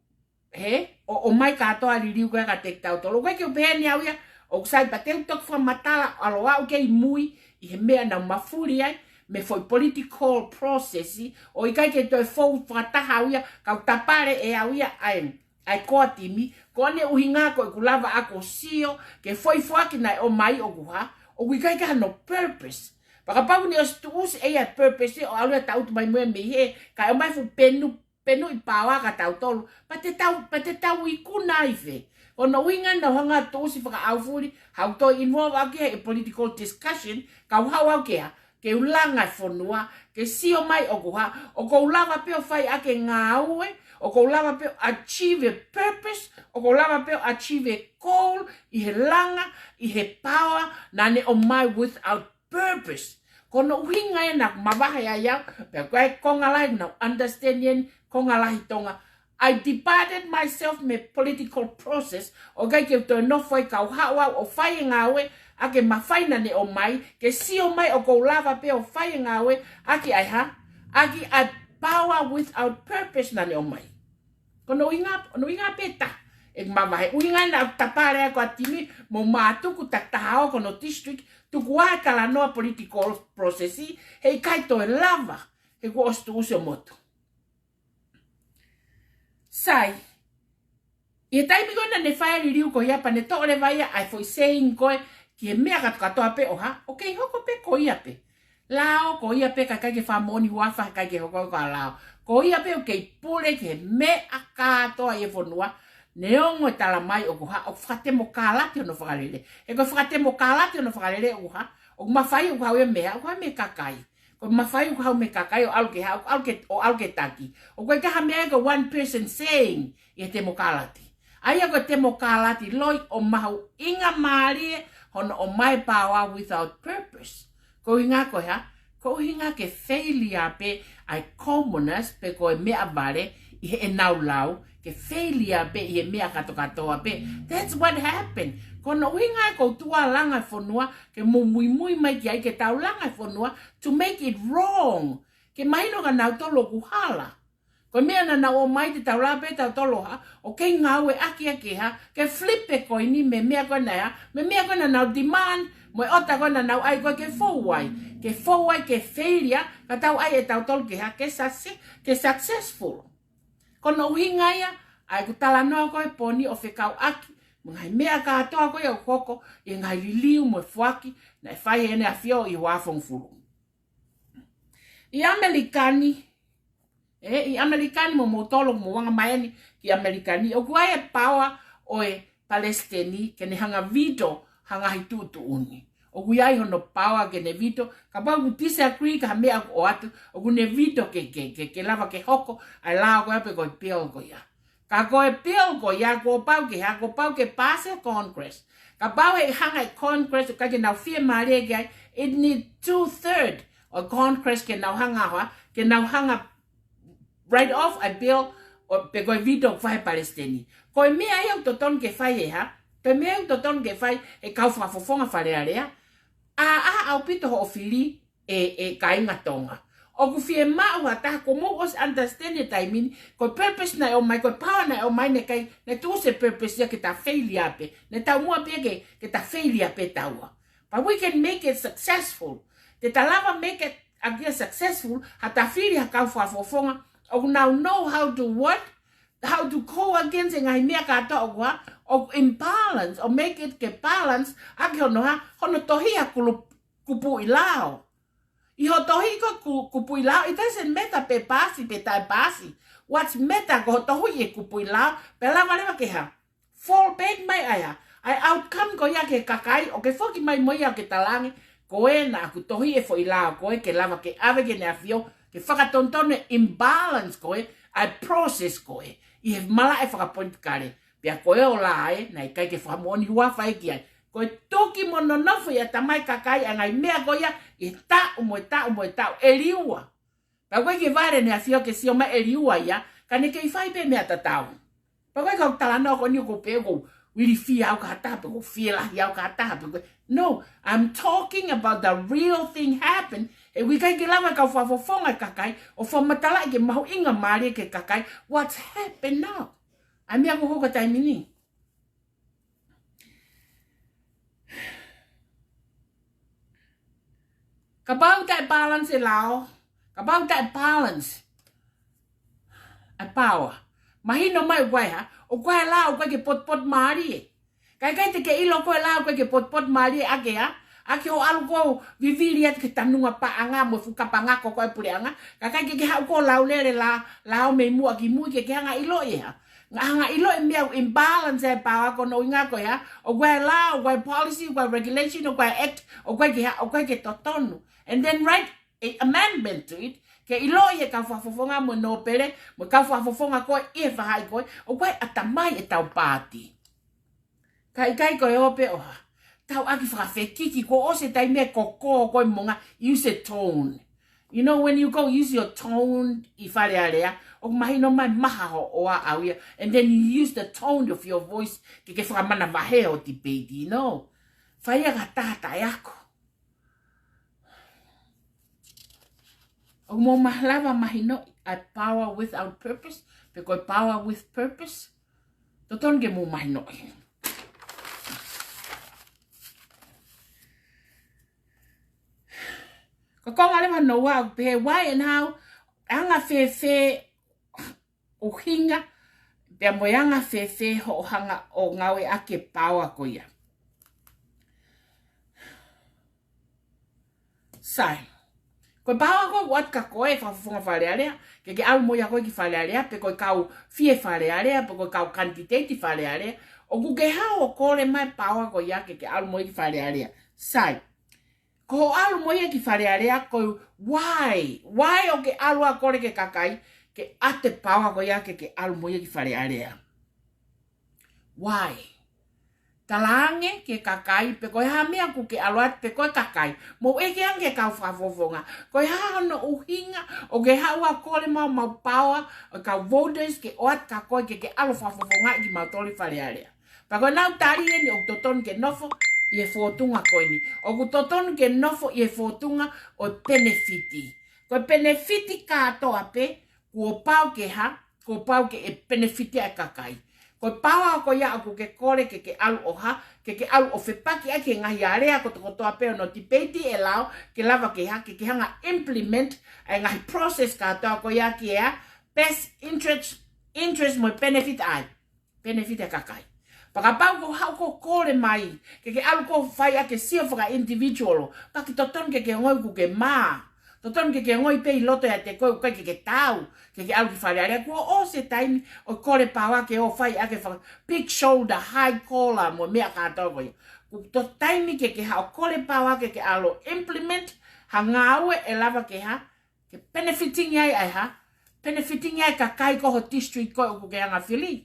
he, ʻo, ʻomai kātoa e liliu ko ia kiate kitautolu. ʻOku ʻikai ke u pehē ni au ia, ʻoku sai, pea te u toki fakamatala ʻalu ʻo aʻu ki mui ʻi he meʻa naʻa ku mafuli ai, mei he foʻi political process, ʻo ʻikai ke toe fou fakataha au ia, kau tapale ʻe au ia ʻa e, ʻa e core team, ko ʻene ʻuhinga ko ʻeku lava ʻaku ʻo sio ki he foʻi foaki naʻe ʻomai ʻoku hā, ʻoku ʻikai ke ʻi ai hano purpose. Pea kapau ne ʻosi tuʻusi ʻe ia e purpose ʻo ʻalu ia ʻo tangutu mai mo ia mei hē, kae ʻomai e fuʻu penu, penuʻi pāoa kia tautolu, pea te tau, pea te tau ikuna ai fē. Ko hono ʻuhinga naʻa ku hanga ʻo tuʻusi fakaʻaufuli, haʻaku toe involve ʻaki he political discussion, kau haʻu au ke hā, ke u langa e fonua, ke sio mai ʻoku hā, ʻoku ou lava pē ʻo fai ʻaki e ngāue, ʻoku ou lava pē ʻo achieve e purpose, ʻoku ou lava pē ʻo achieve e goal, ʻi he langa, ʻi he pāoa naʻa ne ʻomai without purpose. Ko hono ʻuhinga ia naʻa ku mavahe ai au, pea ko e konga lahi naʻa ku understand ʻeni, konga lahi Tonga, I departed myself mei he political process, ʻo ʻikai ke u toe nofo ai, kau haʻu au ʻo fai e ngāue ʻaki e mafai naʻa ne ʻomai, ke sio mai ʻoku ou lava pē ʻo fai e ngāue ʻaki ʻa e hā, ʻaki ʻa e power without purpose naʻa ne ʻomai. Ko hono ʻuhinga, hono ʻuhinga pē ʻe taha. ʻEku mavahe. ʻUhinga ia naʻa ku tapale ai ko ā Timi, mou mātuku takitaha ʻo hono district, tuku ā e talanoa political process, heʻikai toe lava, he kuo ʻosi tuʻusi ʻo motu. Sai, ʻi he taimi ko ē naʻa ne fai e liliu ko ia pea ne toʻo leva ia ʻa e foʻi saying ko ē ki he meʻa kātokātoa pē ʻo hā, ʻoku kei hoko pē ko ia pē. Lao ko ia pē, ka ʻikai ke fakamoʻoni huafa, ʻikai ke hoko ko e lao. Ko ia pē ʻoku kei pule ki he meʻa kātoa ʻi he fonua, neongo e tala mai ʻoku hā, ʻoku fakatemokalati hono fakalele. He ko e fakatemokalati hono fakalele ʻoku hā, ʻoku mafai ʻoku haʻu ia mei hā, ʻoku haʻu mei he kakai. Ko e mafai ʻoku haʻu mei he kakai ʻo ʻalu ke hā, ʻo ʻalu ke, ʻo ʻalu ke taki. ʻOku ʻikai ha meʻa ia ko e one person saying ʻi he temokalati. ʻA ia ko e temokalati loi ʻo mahuʻinga mālie hono ʻomai e power without purpose. Ko e ʻuhinga ko e hā, ko e ʻuhinga ke failure pē ʻa e commoners pe ko e meʻavale ʻi heʻenau lau, ke failure pē ʻi he meʻa kātokātoa pē. That's what happened. Ko hono ʻuhinga ia ʻoku ou tuʻu ʻo langa e fonua, ke mou muimui mai ki ai, ke tau langa e fonua to make it wrong. Ke mahino kia nautolu ʻoku hala. Ko e meʻa naʻa nau ō mai te tau lave pē tautolu ʻo hā, ʻoku kei ngāueʻaki ia ke hā, ke flip e koini mei he meʻa ko ē naʻe hā, mei he meʻa ko ē naʻa nau demand, mo e ʻota ko ē naʻa nau ʻai ko ē ke fou ai, ke fou ai, ke failure, ka tau ʻai ʻe tautolu ke hā, ke succe-, ke successful. Ko hono ʻuhinga ia ʻa ʻeku talanoa ko ē he pō ni ʻo fekauʻaki mo e ngaahi meʻa kātoa ko ia ʻoku hoko ʻi he ngaahi liliu mo e foaki naʻe fai ʻe heʻene ʻAfio ʻi he uofulu. ʻI ʻAmelika ni, ē, ʻi ʻAmelika ni, mo moutolu ʻoku mou anga mai eni ki ʻAmelika ni, ʻoku ʻi ai e power ʻo e palesiteni ke ne hanga ʻo veto ha ngaahi tuʻutuʻuni. ʻOku ʻi ai hono power ke ne veto, kapau ʻoku disagree ki ha meʻa ʻoku ʻoatu, ʻoku ne veto ke, ke, ke, ke lava ke hoko ʻa e lao ko ia pe ko e bill ko ia. Ka ko e bill ko ia kuo pau ke hā, kuo pau ke pass ʻe he Congress. Kapau ʻe hanga ʻe he Congress ʻo ʻikai ke nau fiemālie ki ai, it need two third ʻo e Congress ke nau hanga ʻo hā, ke nau hanga write off ʻa e bill ʻo, pe ko e veto ʻoku fai ʻe he palesiteni. Ko e meʻa ia ʻoku totonu ke fai ʻe hā, ko e meʻa ia ʻoku totonu ke fai ʻe he kau fakafofonga Fale Alea, ʻā, ʻā, ʻaupito hoʻo fili ʻe, ʻe kāinga Tonga. ʻOku fiemaʻu ha taha, kuo mou ʻosi understand he taimi ni, ko e purpose naʻe ʻomai, ko e power naʻe ʻomai naʻe ʻikai, naʻe tuʻusi e purpose ia ke ta failure pē, naʻe taumuʻa pē ke, ke ta failure pē taua. But we can make it successful. Te ta lava make it ʻaki ia successful, ha ta fili ha kau fakafofonga ʻoku nau know how to what, how to go against e ngaahi meʻa kātoa ʻoku hā, ʻoku imbalance, ʻo make it ke balance ʻaki hono hā, hono tohi ha kulu-, kupuʻi lao. ʻI hoʻo tohi ko e ku-, kupuʻi lao, it doesn't matter pe paasi pe taʻe paasi. What's matter ko hoʻo tohi e kupuʻi lao, pea lava leva ke hā, fall back mai ʻa e hā, ʻa e outcome ko ia ki he kakai, ʻo ke foki mai mo ia ʻo ke talaange, ko ē naʻa ku tohi e foʻi lao ko ē ke lava ke ʻave ki heʻene ʻAfio, ke fakatonutonu e imbalance ko ē ʻa e process ko ē ʻi he malaʻe fakapolitikale. Pea ko e ola ē, naʻe ʻikai ke fakamoʻoni huafa ia ki ai. Ko e tuki mo nonofo ʻi he ʻatamai kakai ʻa e ngaahi meʻa ko ia ʻi he taʻu mo e taʻu mo e taʻu ʻe Liua. Pea ʻoku ʻikai ke vale ʻene ʻAfio ke sio mai ʻe Liua ia, ka ne kei fai pē meʻa tatau. Pea ʻoku ʻikai ke u talanoa ko eni ʻoku ou pehē ʻoku ou ilifia au ki ha taha, pe ʻoku ou fielahi au ki ha taha, pe ko e. No, I'm talking about the real thing happen. He ʻoku ʻikai ke lava e kau fakafofonga e kakai ʻo fakamatalaʻi ke mahuʻinga mālie ki he kakai what's happened now. ʻA e meʻa ʻoku hoko he taimi ni. Kapau taʻe balance e lao, kapau taʻe balance ʻa e power, mahino mai ʻoku ʻi ai hā, ʻoku ʻi ai e lao ʻoku ʻikai ke potupotumālie. Ka ʻikai te ke ʻilo ko e lao ʻoku ʻikai ke potupotumālie ʻaki hā, ʻaki hoʻo ʻalu ʻo vivili atu ki he tanunga paʻanga mo e fuʻu kapanga ko ē ʻo e puleʻanga, ka ʻikai ke ke haʻu ʻo laulele la, lao mei muʻa ki mui ke ke hanga ʻo ʻiloʻi e hā. Hanga ʻo ʻiloʻi e meʻa ʻoku imbalance ai e power, ko hono ʻuhinga ko e hā, ʻoku ʻi ai e lao, ʻoku ʻi ai e policy, ʻoku ʻi ai e regulation, ʻoku ʻi ai e act, ʻoku ʻikai ke hā, ʻoku ʻikai ke totonu. And then write a amendment to it, ke ʻiloʻi ʻe he kau fakafofonga mo e nōpele, mo e kau fakafofonga ko ē ʻi he faʻahi ko ē, ʻoku ʻi ai e ʻatamai ʻetau paati. Ka ʻikai ko e ō pē ʻo hā, tau ʻaki fakafekiki, kuo ʻosi e taimi ʻe koko ko e monga, use a tone. You know, when you go use your tone ʻi Fale Alea, ʻoku mahino mai maha hoʻo ʻaʻau ia, and then you use the tone of your voice ke ke fakamanavahē hoʻo debate, you know. Fai ia ki ha taha taʻeako. ʻOku mou malava mahinoʻi ʻa e power without purpose, pe ko e power with purpose. Totonu ke mou mahinoʻi. Ko e konga leva hono ua ʻoku pehē why and how, anga fēfē ʻuhinga, pea mo e anga fēfē hoʻo hanga ʻo ngāueʻaki e paoa ko ia. Sai. Ko e paoa ko ē ʻoku ʻoatu kia koe fakafofonga Fale Alea, ke ke ʻalu mo ia ko ē ki Fale Alea, pe ko e kau fie Fale Alea, pe ko e kau kanititeiti Fale Alea, ʻoku ke haʻu ʻo kole mai paoa ko ia ke ke ʻalu mo ia ki Fale Alea. Sai. Ko hoʻo ʻalu mo ia ki Fale Alea, ko e why, why ʻoku ke ʻalu ʻo kole ki he kakai, ke ʻoatu e paoa ko ia ke ke ʻalu mo ia ki Fale Alea. Why? Talaange ki he kakai, pe ko e hā e meʻa ʻoku ke ʻalu atu, pe ko e kakai. Mou ʻeke ange ki he kau fakafofonga. Ko e hā hono ʻuhinga ʻoku ke haʻu ʻo kole mai homau paoa, ʻo e kau voters ke ʻoatu kia koe ke ke ʻalu ʻo fakafofongaʻi kimautolu ʻi Fale Alea. Pea ko ʻenau tali eni ʻoku totonu ke nofo ʻi he fōtunga ko eni. ʻOku totonu ke nofo ʻi he fōtunga ʻo e penefiti. Ko e penefiti kātoa pē, kuo pau ke hā, kuo pau ke ʻe penefiti ai e kakai. Ko e paoa ko ia ʻoku ke kole ke ke ʻalu ʻo hā, ke ke ʻalu ʻo fepaki ʻaki e ngaahi alea kotokotoa pē ʻo hono tipeiti ʻe lao, ke lava ke hā, ke ke hanga ʻo implement ʻa e ngaahi process kātoa ko ia ki he hā, best interest, interest mo e benefit ai. Benefit e kakai. Pea kapau ko hoʻo haʻu ʻo kole mai, ke ke ʻalu ʻo fai ʻaki e sio faka-individual, ka ʻoku totonu ke ke ongoʻi ʻoku ke mā. Totonu ke ke ongoʻi pē ʻi loto ʻiate koe ʻoku ʻikai ke ke taau ke ke ʻalu ki Fale Alea, kuo ʻosi e taimi ʻo e kole paoa ke ō ʻo fai ʻaki e faka-, big shoulder, high collar, mo e meʻa kātoa ko ia. Ko e taimi ke ke haʻu ʻo kole paoa ke ke ʻalu ʻo implement ha ngāue ʻe lava ke hā, ke benefiting ai ʻa e hā, benefiting ai e kakai ko ho district ko ē ʻoku ke anga fili.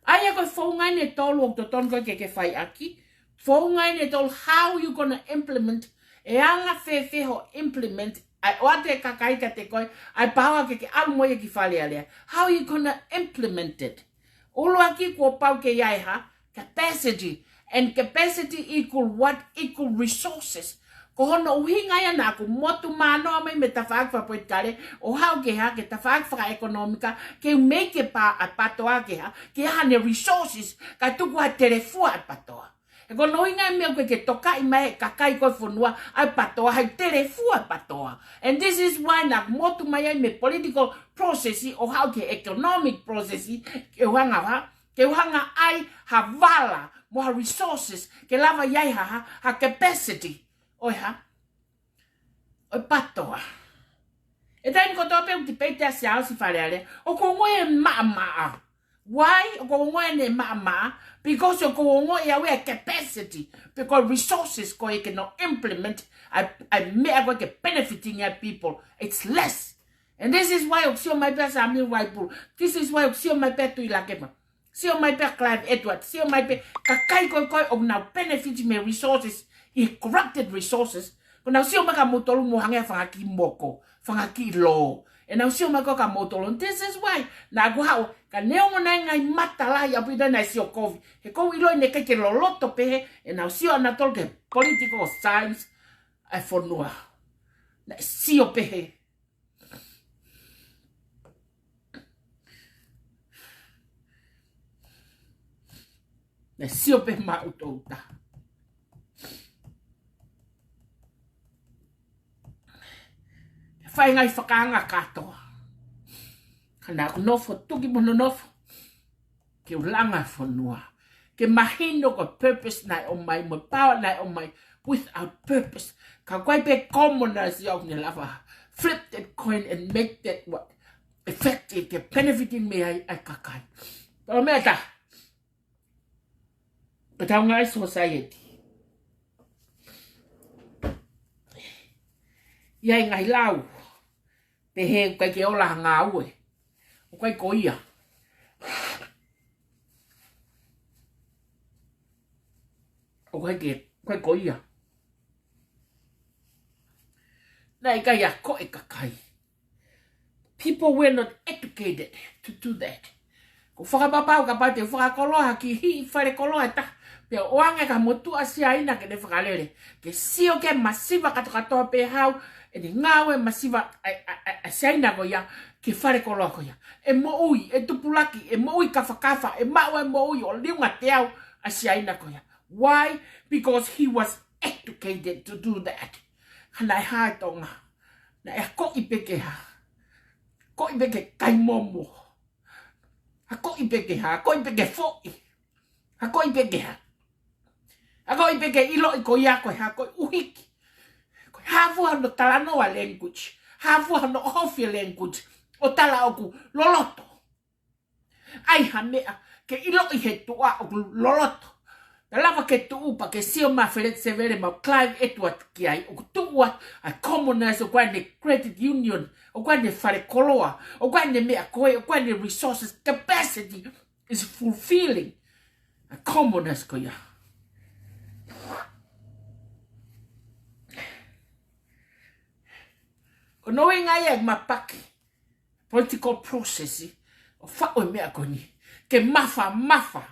ʻA ia ko e founga eni ʻe tolu ʻoku totonu ko ē ke ke fai ʻaki. Founga eni ʻe tolu, how you gonna implement, ʻe anga fēfē hoʻo implement, ʻa e ʻoatu e kakai kiate koe ʻa e paoa ke ke ʻalu mo ia ki Fale Alea. How you gonna implement it? ʻUluaki kuo pau ke ʻi ai e hā, capacity. And capacity equal what? Equal resources. Ko hono ʻuhinga ia naʻa ku motu mānoa mai mei he tafaʻaki fakapolitikale, ʻo haʻu ke hā, ki he tafaʻaki fakaʻekonōmika, ke make e pa-, ʻa e PTOA ke hā, ke hā haʻane resources, kae tuku ha telefua ʻa e PTOA. He ko hono ʻuhinga e meʻa ʻoku ʻikai ke tokaʻi mai ʻe he kakai ko ē e fonua ʻa e PTOA, ha telefua ʻa e PTOA. And this is why naʻa ku motu mai ai mei he political process ʻo haʻu ki he economic process, ke u hanga hā, ke u hanga ʻai ha vala mo ha resources, ke lava ʻi ai ha, ha, ha capacity ʻo e hā, ʻo e PTOA. ʻI he taimi kotoa pē ʻoku tipeiti ʻa Siaosi Fale Alea, ʻoku ou ongoʻi e maʻamaʻa. Why ʻoku ou ongoʻi ʻene maʻamaʻa? Because ʻoku ou ongoʻi ʻe au e capacity, pe ko e resources ko ē ke nau implement ʻa e, ʻa e meʻa ko ē ke benefiting ʻa e people. It's less. And this is why ʻoku sio mai pē ʻa Sāmiu Vaipulu. This is why ʻoku sio mai pē ʻa Tuʻilakepa. Sio mai pē ʻa Clive Edwards. Sio mai pē kakai ko ē ko ē ʻoku nau benefit mei he resources, ʻi he corrupted resources. Ko ʻenau sio mai kia moutolu mou hangē ha fanga kiʻi moko, fanga kiʻi lō. ʻEnau sio mai ko ē kia moutolu. This is why naʻa ku haʻu, ka neongo naʻe ngaahi mata lahi ʻaupito naʻe sio kovi. He ʻoku ou ʻiloʻi naʻe ʻikai ke loloto pehē ʻenau sio ʻanautolu ki he political science ʻa e fonua. Naʻe sio pehē. Naʻe sio pē maʻu touta. Fai ngaahi fakaanga kātoa. Ka naʻa ku nofo tuki mo nonofo. Ke u langa e fonua. Ke mahino ko e purpose naʻe ʻomai, mo e paoa naʻe ʻomai, without purpose. Ka ko e pē commoners ia ʻoku ne lava flip that coin and make that what? Effective, ke benefiting mei ai ʻa e kakai. Pea meʻa ʻe taha. Ko ʻetau ngaahi society. ʻI ai e ngaahi lau. Pehē ʻoku ʻikai ke ola ha ngāue. ʻOku ʻikai ko ia. ʻOku ʻikai ke, ʻoku ʻikai ko ia. Naʻe ʻikai akoʻi e kakai. People were not educated to do that. Ko e fakapapau kapau te u fakakoloa ha kiʻi hiʻi fale koloa ʻe taha, pea ʻoange kia ha motuʻa Siaina ke ne fakalele, ke sio ki he masiva kātoa kātoa pē ʻoku hau, ʻene ngāue masiva ʻa, ʻa, ʻa, ʻa Siaina ko ia ki he falekoloa ko ia. ʻE moʻui, ʻe tupulaki, ʻe moʻui kafakafa, ʻe maʻu ʻa e moʻui ʻo liunga teau ʻa Siaina ko ia. Why? Because he was educated to do that. Ka naʻe hā ʻi Tonga? Naʻe akoʻi pē ke hā? Akoʻi pē ke kai momo. Akoʻi pē ke hā? Akoʻi pē ke foʻi. Akoʻi pē ke hā? Akoʻi pē ke ʻiloʻi ko ia ko e hā, ko e ʻuhiki. Ko e hā fua hono talanoa language. Hā fua hono ʻohofi e language. ʻO tala ʻoku loloto. ʻAi ha meʻa ke ʻiloʻi he tuʻa ʻoku loloto. Naʻe lava ke tuʻu pea ke sio mai Feleti Sevele mo Clive Edwards ki ai. ʻOku tuʻu atu ʻa e commoners, ʻoku ʻi ai ʻene credit union, ʻoku ʻi ai ʻene falekoloa, ʻoku ʻi ai ʻene meʻa ko ē, ʻoku ʻi ai ʻene resources, capacity is fulfilling. ʻA e commoners ko ia. Ko hono ʻuhinga ia ʻeku mapaki political process ʻo faʻu e meʻa ko eni. Ke mafamafa,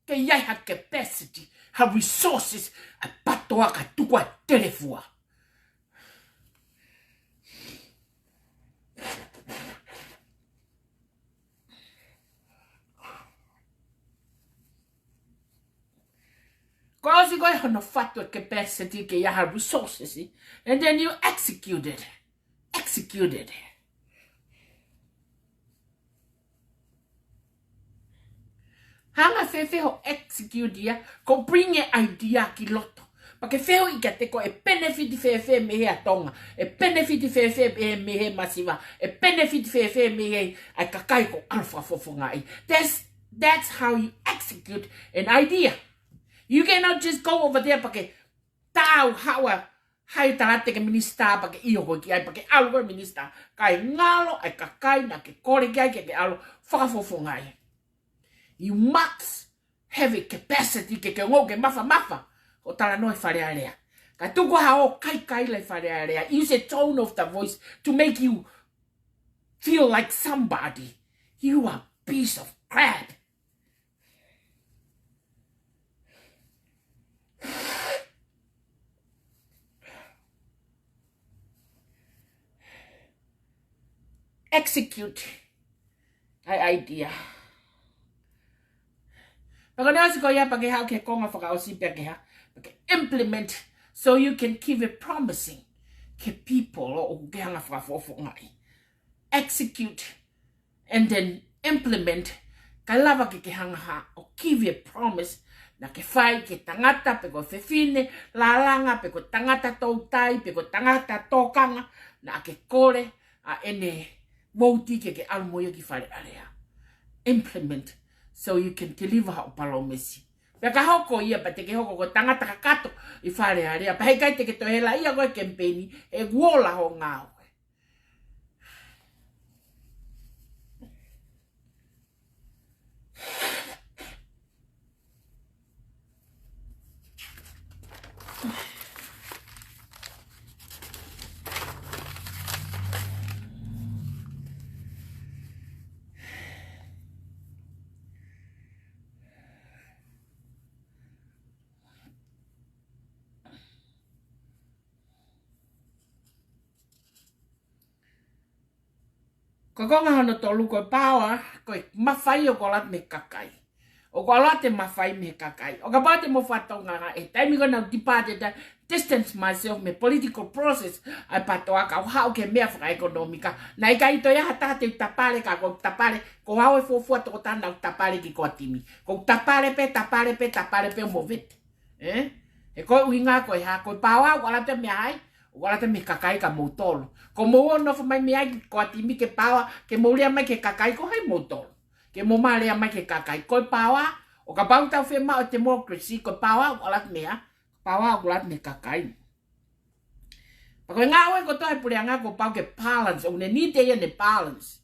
ke ʻi ai ha capacity, ha resources, ʻa e PATOA ka tuku ʻa e telefua. Ko e ʻosi ko ē hono fatu e capacity ke ʻi ai ha resources, and then you execute it. Execute it. Hanga fēfē hoʻo execute ia, ko e bring e idea ki loto. Pea ke fehuʻi kiate koe ʻe benefit fēfē mei he ʻa Tonga, ʻe benefit fēfē mei he, mei he masiva, ʻe benefit fēfē mei he ʻa e kakai ʻoku ʻalu fakafofongaʻi. That's, that's how you execute an idea. You cannot just go over there pea ke tau haʻua hai talate ke minisitā pea ke ʻio koe ki ai pea ke ʻalu koe minisitā. Kae ngalo ʻa e kakai naʻa ke kole ki ai ke ke ʻalu fakafofongaʻi. You must have a capacity ke ke ongoʻi ke mafamafa ʻo talanoa ʻi Fale Alea. Ka tuku ha ō kaikaila ʻi Fale Alea. Use a tone of the voice to make you feel like somebody. You are a piece of crap. Execute ʻa e idea. Pea ko ʻene ʻosi ko ia pea ke haʻu ki he konga fakaʻosi pea ke hā, pea ke implement so you can give a promising ki he people ʻoku ke hanga fakafofongaʻi. Execute and then implement, kae lava ke ke hanga hā ʻo give a promise naʻa ke fai ki he tangata pe ko e fefine lālanga pe ko e tangata toutai pe ko e tangata tōkanga naʻa ke kole ʻa ʻene vouti ke ke ʻalu mo ia ki Fale Alea. Implement so you can deliver haʻo palōmesi. Pea ka hoko ia pea te ke hoko ko e tangata kakato ʻi Fale Alea, pea heʻikai te ke toe hela ia ko e kemipeini, he kuo ola hoʻo ngāue. Ko e konga hono tolu ko e power, ko e mafai ʻoku ʻalu atu mei he kakai. ʻOku ʻalu atu e mafai mei he kakai. ʻO kapau te mou fakatokangaʻi, taimi ko ē naʻa ku departed, distance myself mei he political process ʻa e PATOA kae haʻu ki he meʻa fakaʻekonōmika. Naʻe ʻikai toe ʻi ai ha taha te u tapale ka ko e tapale, ko au e fuofua tokotaha naʻa ku tapale ki Koatimi. Ko e tapale pē, tapale pē, tapale pē mo vete. Ē? He ko e ʻuhinga ko e hā, ko e power ʻoku ʻalu atu mei ai, ʻoku ʻalu atu mei he kakai kia moutolu. Ko moutolu ʻoku nofo mai mei ai ki Koatimi ke power, ke mou lea mai ki he kakai ko hai moutolu. Ke mou lea mai ki he kakai. Ko e power, ʻo kapau tau fiemaʻu e democracy, ko e power ʻoku ʻalu atu mei ai, power ʻoku ʻalu atu mei he kakai. Pea ko e ngāue kotoa he puleʻanga kuo pau ke balance, ʻoku ne need ia ʻene balance.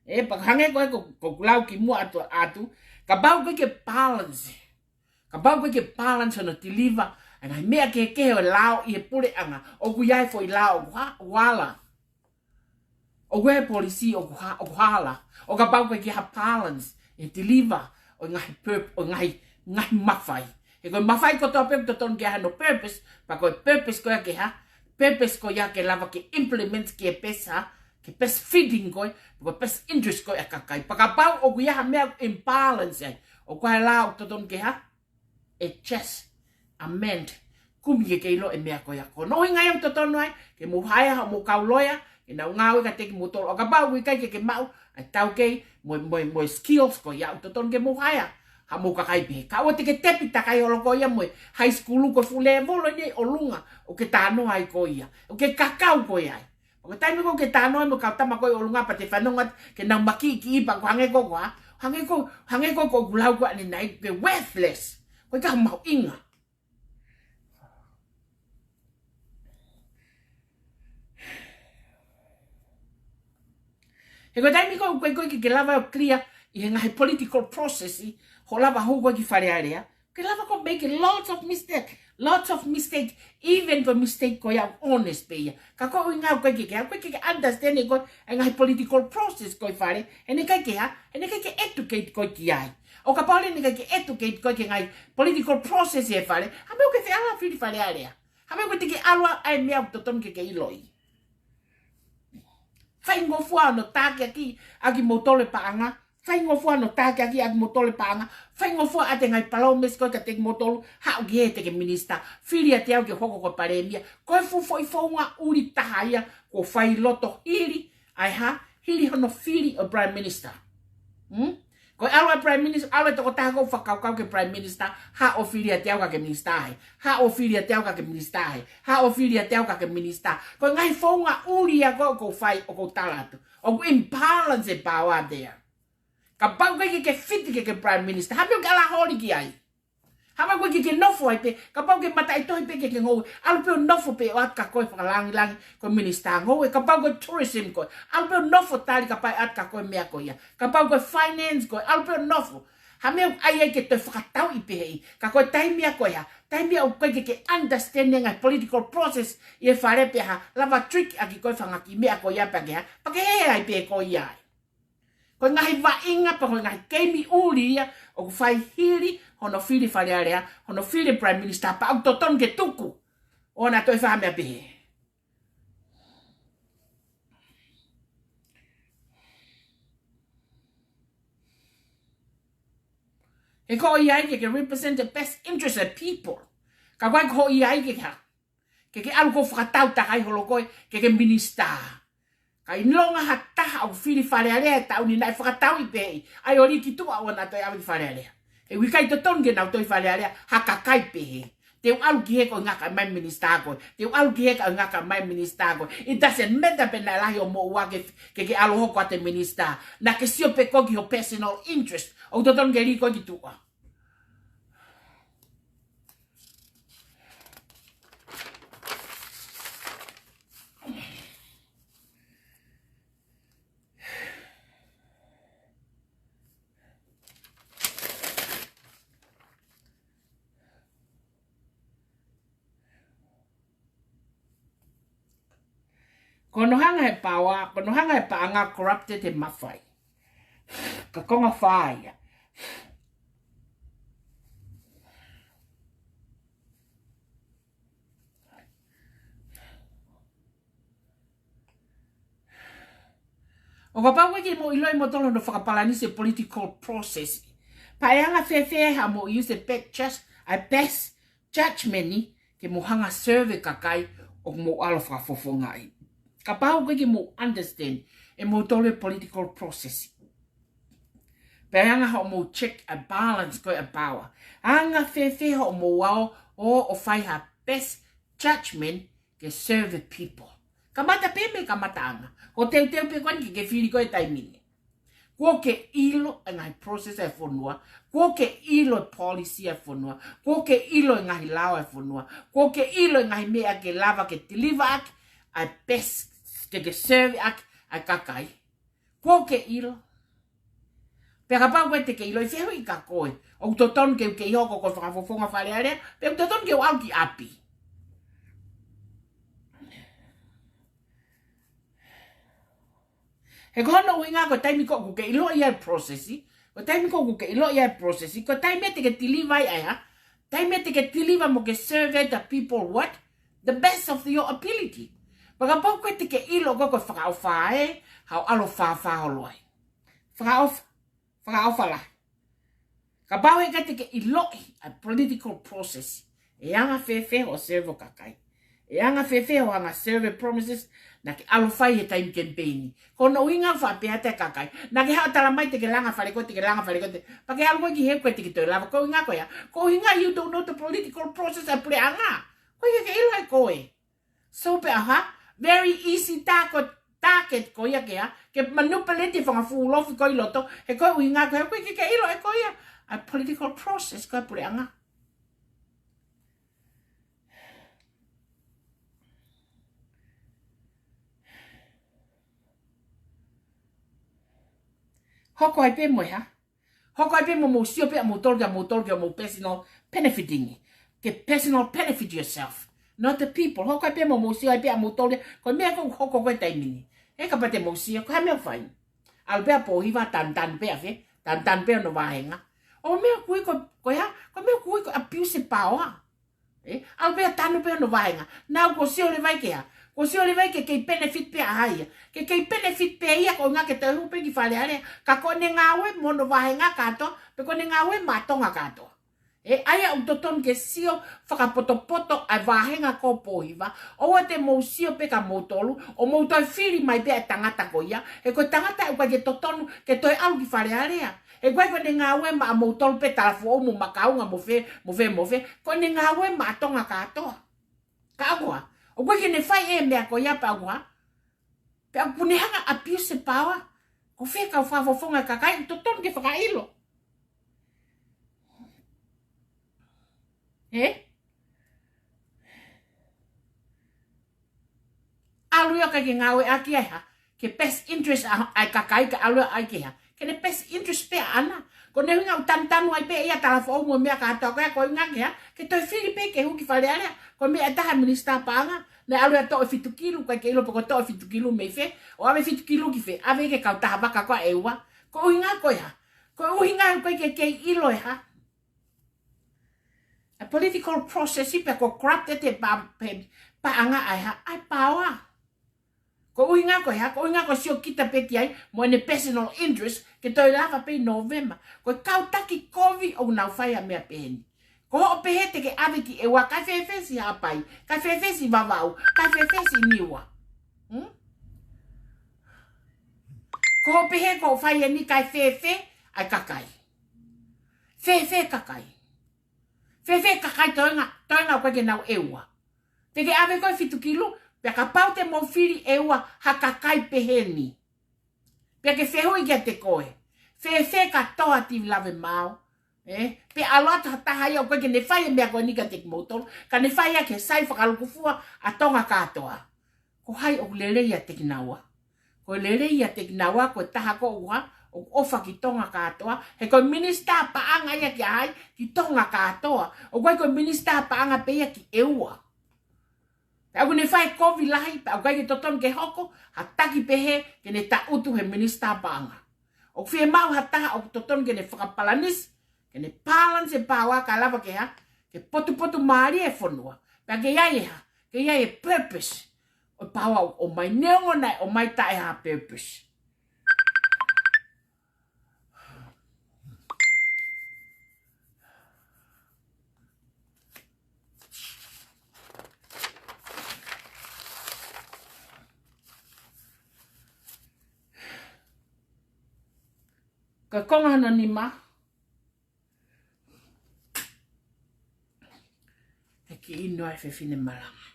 Ē, pea hangē ko e ko, ko ʻeku lau kimuʻa atu, atu, kapau ʻoku ʻikai ke balance. Kapau ʻoku ʻikai ke balance hono deliver ʻa e ngaahi meʻa kehekehe ʻo e lao ʻi he puleʻanga, ʻoku ʻi ai e foʻi lao ʻoku hā, ʻoku hala. ʻOku ʻi ai e policy ʻoku hā, ʻoku hala. ʻO kapau ʻoku ʻikai ke ʻi ai ha balance ʻi he deliver ʻo e ngaahi purp-, ʻo e ngaahi, ngaahi mafai. He ko e mafai kotoa pē ʻoku totonu ke ʻi ai hano purpose, pea ko e purpose ko ia ke hā, purpose ko ia ke lava ke implement ki he best ha, ke best fitting ko ē, ko e best interest ko ē ʻa e kakai. Pea kapau ʻoku ʻi ai ha meʻa imbalance ai, ʻoku ʻi ai e lā ʻoku totonu ke ha, adjust, amend, kumi ke ke ʻilo e meʻa ko ia. Ko hono ʻuhinga ia ʻoku totonu ai ke mou hire haʻamou kau loea ke nau ngāue kiate kimoutolu. ʻO kapau ʻoku ʻikai ke ke maʻu ʻa e taukei mo e, mo e, mo e skills ko ia, ʻoku totonu ke mou hire haʻamou kakai pehē. Ka ʻoua te ke tepi takai holo ko ia mo e high school, ko e fuʻu lēvolo eni ʻi ʻolunga ʻoku ke talanoa ai ko ia, ʻoku ke kakau ko ia ai. Ko e taimi ko ē ʻoku ke talanoa ai mo e kau tama ko ē ʻi ʻolunga pea te fanongo atu ke nau makiʻi kiʻi pea ʻoku hangē ko ē ko e hā, hangē ko ē, hangē ko ē ko ʻeku lau ko eni naʻe, ke worthless. Ko e ʻikai mahuʻinga. He ko e taimi ko ē ʻoku ʻikai ke ke lava ʻo clear ʻi he ngaahi political process ʻi hoʻo lava hū ko ē ki Fale Alea, ke lava ko ē make lots of mistake, lots of mistake, even ko e mistake ko ia ʻoku honest pē ia. Ka ko e ʻuhinga ʻoku ʻikai ke, ʻoku ʻikai ke understand ʻe koe e ngaahi political process ko ē ʻi fale, he naʻe ʻikai ke ha, he naʻe ʻikai ke educate koe ki ai. ʻO kapau leva naʻe ʻikai ke educate koe ki he ngaahi political process ʻi fale, ha meʻa ʻoku ke feʻao fili Fale Alea. Ha meʻa ʻoku ʻikai ke ʻalu ai e meʻa ʻoku totonu ke ke ʻiloʻi. Faingofua hono tākiekina ʻakimoutolu e paʻanga. Faingofua hono tākiekina ʻakimoutolu e paʻanga. Faingofua ʻa e ngaahi palōmesi ko ē kiate kimoutolu, haʻu ki hē te ke minisitā. Fili ʻiate au ke hoko ko e palēmia. Ko e fuʻu foʻi founga ʻuli taha ia kuo fai loto hili, ʻa e hā, hili hono fili ʻo e Prime Minister. Hmm? Ko e ʻalu ʻa e Prime Minister, ʻalu e tokotaha ko ē ʻoku fakakaukau ke Prime Minister, haʻu ʻo fili ʻiate au ka ke minisitā hē. Haʻu ʻo fili ʻiate au ka ke minisitā hē. Haʻu ʻo fili ʻiate au ka ke minisitā. Ko e ngaahi founga ʻuli ia ko ē ʻoku ou fai, ʻoku ou tala atu. ʻOku imbalance e power there. Kapau ʻoku ʻikai ke ke fiti ke ke Prime Minister, ha meʻa ʻoku ke ʻalu holi ki ai. Ha meʻa ʻoku ʻikai ke ke nofo ai pē, kapau ʻoku ke mataʻitohi pē ke ke ngoue, ʻalu pē ʻo nofo pē ʻo ʻatu kia koe fakalāngilangi ko e minisitā ngoue. Kapau ko e tourism koe, ʻalu pē ʻo nofo tali kapau ʻe ʻatu kia koe e meʻa ko ia. Kapau ko e finance koe, ʻalu pē ʻo nofo. Ha meʻa ʻoku ʻai ai ke toe fakatauʻi pehē. Ka ko e taimi ia ko ē ha, taimi ia ʻoku ʻikai ke ke understand e ngaahi political process ʻi fale pea ha, lava trick ʻaki koe e fanga kiʻi meʻa ko ia pea ke ha, pea ke hē ai pē koe ia ai. Ko e ngaahi vaʻinga pea ko e ngaahi keimi ʻuli ia ʻoku fai hili hono fili Fale Alea, hono fili Prime Minister, pea ʻoku totonu ke tuku ʻo na toe fai ha meʻa pehē. He ko hoʻo ʻai ke ke represent the best interest of people. Ka ʻoku ʻikai ko hoʻo ʻai ke ke ha, ke ke ʻalu ʻo fakatau takai holo koe ke ke minisitā. Ka ʻilonga ha taha ʻoku fili Fale Alea he taʻu ni naʻe fakatauʻi pehē ʻa e ʻoliki tuʻa ʻo na toe ʻalu ki Fale Alea. He ʻoku ʻikai totonu ke nau toe ʻi Fale Alea ha kakai pehē. Te u ʻalu ki hē ko e ngata mai minisitā koe. Te u ʻalu ki hē ko e ngata mai minisitā koe. It doesn't matter pe naʻe lahi hoʻo moʻua ke, ke ke ʻalu ʻo hoko atu e minisitā. Naʻa ke sio pē koe ki ho personal interest. ʻOku totonu ke lī koe ki tuʻa. Ko hono hanga he power, ko hono hanga he paʻanga corrupted he mafai. Ka konga fā ia. ʻO kapau ʻoku ʻikai ke mou ʻiloʻi moutolu hono fakapalanisi e political process, pea ʻe anga fēfē haʻamou use e best judge, ʻa e best judgment ni ke mou hanga ʻo serve e kakai ʻoku mou ʻalu ʻo fakafofongaʻi? Kapau ʻoku ʻikai ke mou understand ʻe moutolu e political process, pea ʻe anga hoʻomou check ʻa e balance ko ē ʻa e power. Anga fēfē hoʻomou ō ʻo, ʻo fai ha best judgment ke serve the people? Kamata pē mei he kamataʻanga. Ko e teuteu pē ko eni ke ke fili ko ē he taimi ni. Kuo ke ʻilo e ngaahi process ʻa e fonua. Kuo ke ʻilo e policy ʻa e fonua. Kuo ke ʻilo e ngaahi lao ʻa e fonua. Kuo ke ʻilo e ngaahi meʻa ke lava ke deliver ʻaki ʻa e best, ke ke serve ʻaki ʻa e kakai. Kuo ke ʻilo? Pea kapau ʻoku ʻikai te ke ʻilo, ʻe fehuʻi kia koe. ʻOku totonu ke, ke ʻi hoko ko e fakafofonga Fale Alea, pe ʻoku totonu ke u ʻalu ki ʻapi? He ko hono ʻuhinga ko e taimi ko ē ʻoku ke ʻiloʻi ai e process, ko e taimi ko ē ʻoku ke ʻiloʻi ai e process, ko e taimi ia te ke deliver ai ʻa e hā? Taimi ia te ke deliver mo ke serve the people what? the best of your ability. Pea kapau ʻoku ʻikai te ke ʻilo ʻoku ʻikai ko e fakaʻofa ē, haʻu ʻo ʻalu ʻo fāfā holo ai. Fakaʻofa, fakaʻofa lahi. Kapau ʻe ʻikai te ke ʻiloʻi ʻa e political process, ʻe anga fēfē hoʻo serve ʻa e kakai? ʻE anga fēfē hoʻo anga serve promises naʻa ke ʻalu ʻo fai he taimi kemipeini? Ko hono ʻuhinga ʻoku faʻa pehē atu ʻa e kakai, naʻa ke haʻu ʻo talamai te ke langa fale koe, te ke langa fale koe, te, pea ke ʻalu koe ki hē ʻoku ʻikai te ke toe lava. Ko e ʻuhinga ko ia, ko e ʻuhinga you don't know the political process ʻa e puleʻanga. ʻOku ʻikai ke ke ʻilo ʻe koe. So pea hā, very easy target, target ko ia ke hā, ke manipulate e fanga fuʻu ulofi ko ē ʻi loto, he ko e ʻuhinga ko ē ʻoku ʻikai ke ke ʻilo ʻe koe ia ʻa e political process ko ē ʻa e puleʻanga. Hoko ai pē mo e hā? Hoko ai pē mo hoʻomou sio pē ʻamoutolu kia moutolu, kia hoʻomou personal benefiting. Ke personal benefit yourself, not the people. Hoko ai pē mo hoʻomou sio ai pē ʻamoutolu, ko e meʻa ʻoku hoko ko ē he taimi ni. He kapau te mou sio, ko e hā e meʻa ʻoku fai? ʻAlu pē ʻa Pōhiva, tanutanu pē ʻa fē, tanutanu pē hono vāhenga. Ko e meʻa ʻoku ui ko, ko e hā? Ko e meʻa ʻoku ui ko e abuse power. Ē, ʻalu pē ʻo tanu pē hono vāhenga. Naʻa kuo sio leva ia ke hā? Kuo sio leva ia ke kei benefit pē ʻa hai ia? Ke kei benefit pē ia ko e ʻuhinga ke toe hū pē ki Fale Alea, ka ko ʻene ngāue mo hono vāhenga kātoa, pe ko ʻene ngāue maʻa Tonga kātoa. Ē, ʻa ia ʻoku totonu ke sio fakapotopoto ʻa e vāhenga ko Pōhiva. ʻOua te mou sio pē kia moutolu, ʻo mou toe fili mai pē ʻa e tangata ko ia. He ko e tangata ʻoku ʻikai ke totonu ke toe ʻalu ki Fale Alea. He ʻoku ʻikai ko ʻene ngāue maʻa moutolu pē, Talafoʻou mo Makaunga mo fē, mo fē, mo fē. Ko ʻene ngāue maʻa Tonga kātoa. Ka ʻoku hā? ʻOku ʻikai ke ne fai e meʻa ko ia pea ʻoku hā? Pea ʻoku ne hanga ʻo abuse e power. Ko fē kau fakafofonga ʻa e kakai ʻoku totonu ke fakaʻilo? Ē? ʻAlu ia ʻo ʻikai ke ngāueʻaki ʻa e hā? Ke best interest ʻa, ʻa e kakai, ka ʻalu ia ʻo ʻai ke hā? Ke ne best interest pē ʻaʻana. Ko ʻene ʻuhinga ʻoku tanutanu ai pē ia Talafoʻou mo e meʻa kātoa ko ia, ko e ʻuhinga ke hā? Ke toe fili pē ke hū ki Fale Alea. Ko e meʻa ʻe taha ʻa e Minisitā Paʻanga, naʻe ʻalu ia ʻo toʻo e fitu kilu, ʻikai ke ʻilo pe ko e toʻo e fitu kilu mei fē, ʻo ʻave e fitu kilu ki fē, ʻave ki he kautaha vaka ko ē ʻa ʻEua. Ko e ʻuhinga ko e hā? Ko e ʻuhinga ʻoku ʻikai ke kei ʻilo e hā? ʻA e political process ia pea ko e corrupted e pa-, pe-, paʻanga ʻa e hā? ʻA e power. Ko e ʻuhinga ko e hā? Ko e ʻuhinga ko e siokita pē ki ai mo ʻene personal interest ke toe lava pē ʻi Nōvema. Ko e kau taki kovi ʻoku nau fai ʻa e meʻa pehē ni. Ko hoʻo pehē te ke ʻave ki ʻEua, kae fēfē siʻi Haʻapai, kae fēfē siʻi Vavaʻu, kae fēfē siʻi Niua? Hmm? Ko hoʻo pehē ko hoʻo fai eni kae fēfē ʻa e kakai? Fēfē kakai? Fēfē kakai toenga, toenga ʻoku ʻikai ke nau ʻEua? Te ke ʻave ko ē fitu kilu, pea kapau te mou fili ʻEua ha kakai pehē ni, pea ke fehuʻi kiate koe, fēfē kātoa Tivilavemao? Ē? Pea ʻalu atu ha taha ia ʻoku ʻikai ke ne fai e meʻa ko eni kiate kimoutolu, ka ne fai ia ke sai fakalūkufua ʻa Tonga kātoa. Ko hai ʻoku lelei ʻiate kinaua? Ko e lelei ʻiate kinaua ko e taha ko ē ʻoku hā? ʻOku ʻofa ki Tonga kātoa. He ko e Minisitā Paʻanga ia kia hai? Ki Tonga kātoa. ʻOku ʻikai ko e Minisitā Paʻanga pē ia ki ʻEua. Pea ʻoku ne fai kovi lahi, pea ʻoku ʻikai ke totonu ke hoko ha taki pehē ke ne tangutu he Minisitā Paʻanga. ʻOku fiemaʻu ha taha ʻoku totonu ke ne fakapalanisi, ke ne balance e power kae lava ke hā? Ke potupotumālie e fonua. Pea ke ʻi ai e hā? Ke ʻi ai e purpose ʻo e power ʻoku ʻomai, neongo naʻe ʻomai taʻe ha purpose. Ka ko e konga hono nima, he kiʻi inu ʻa e fefine malanga.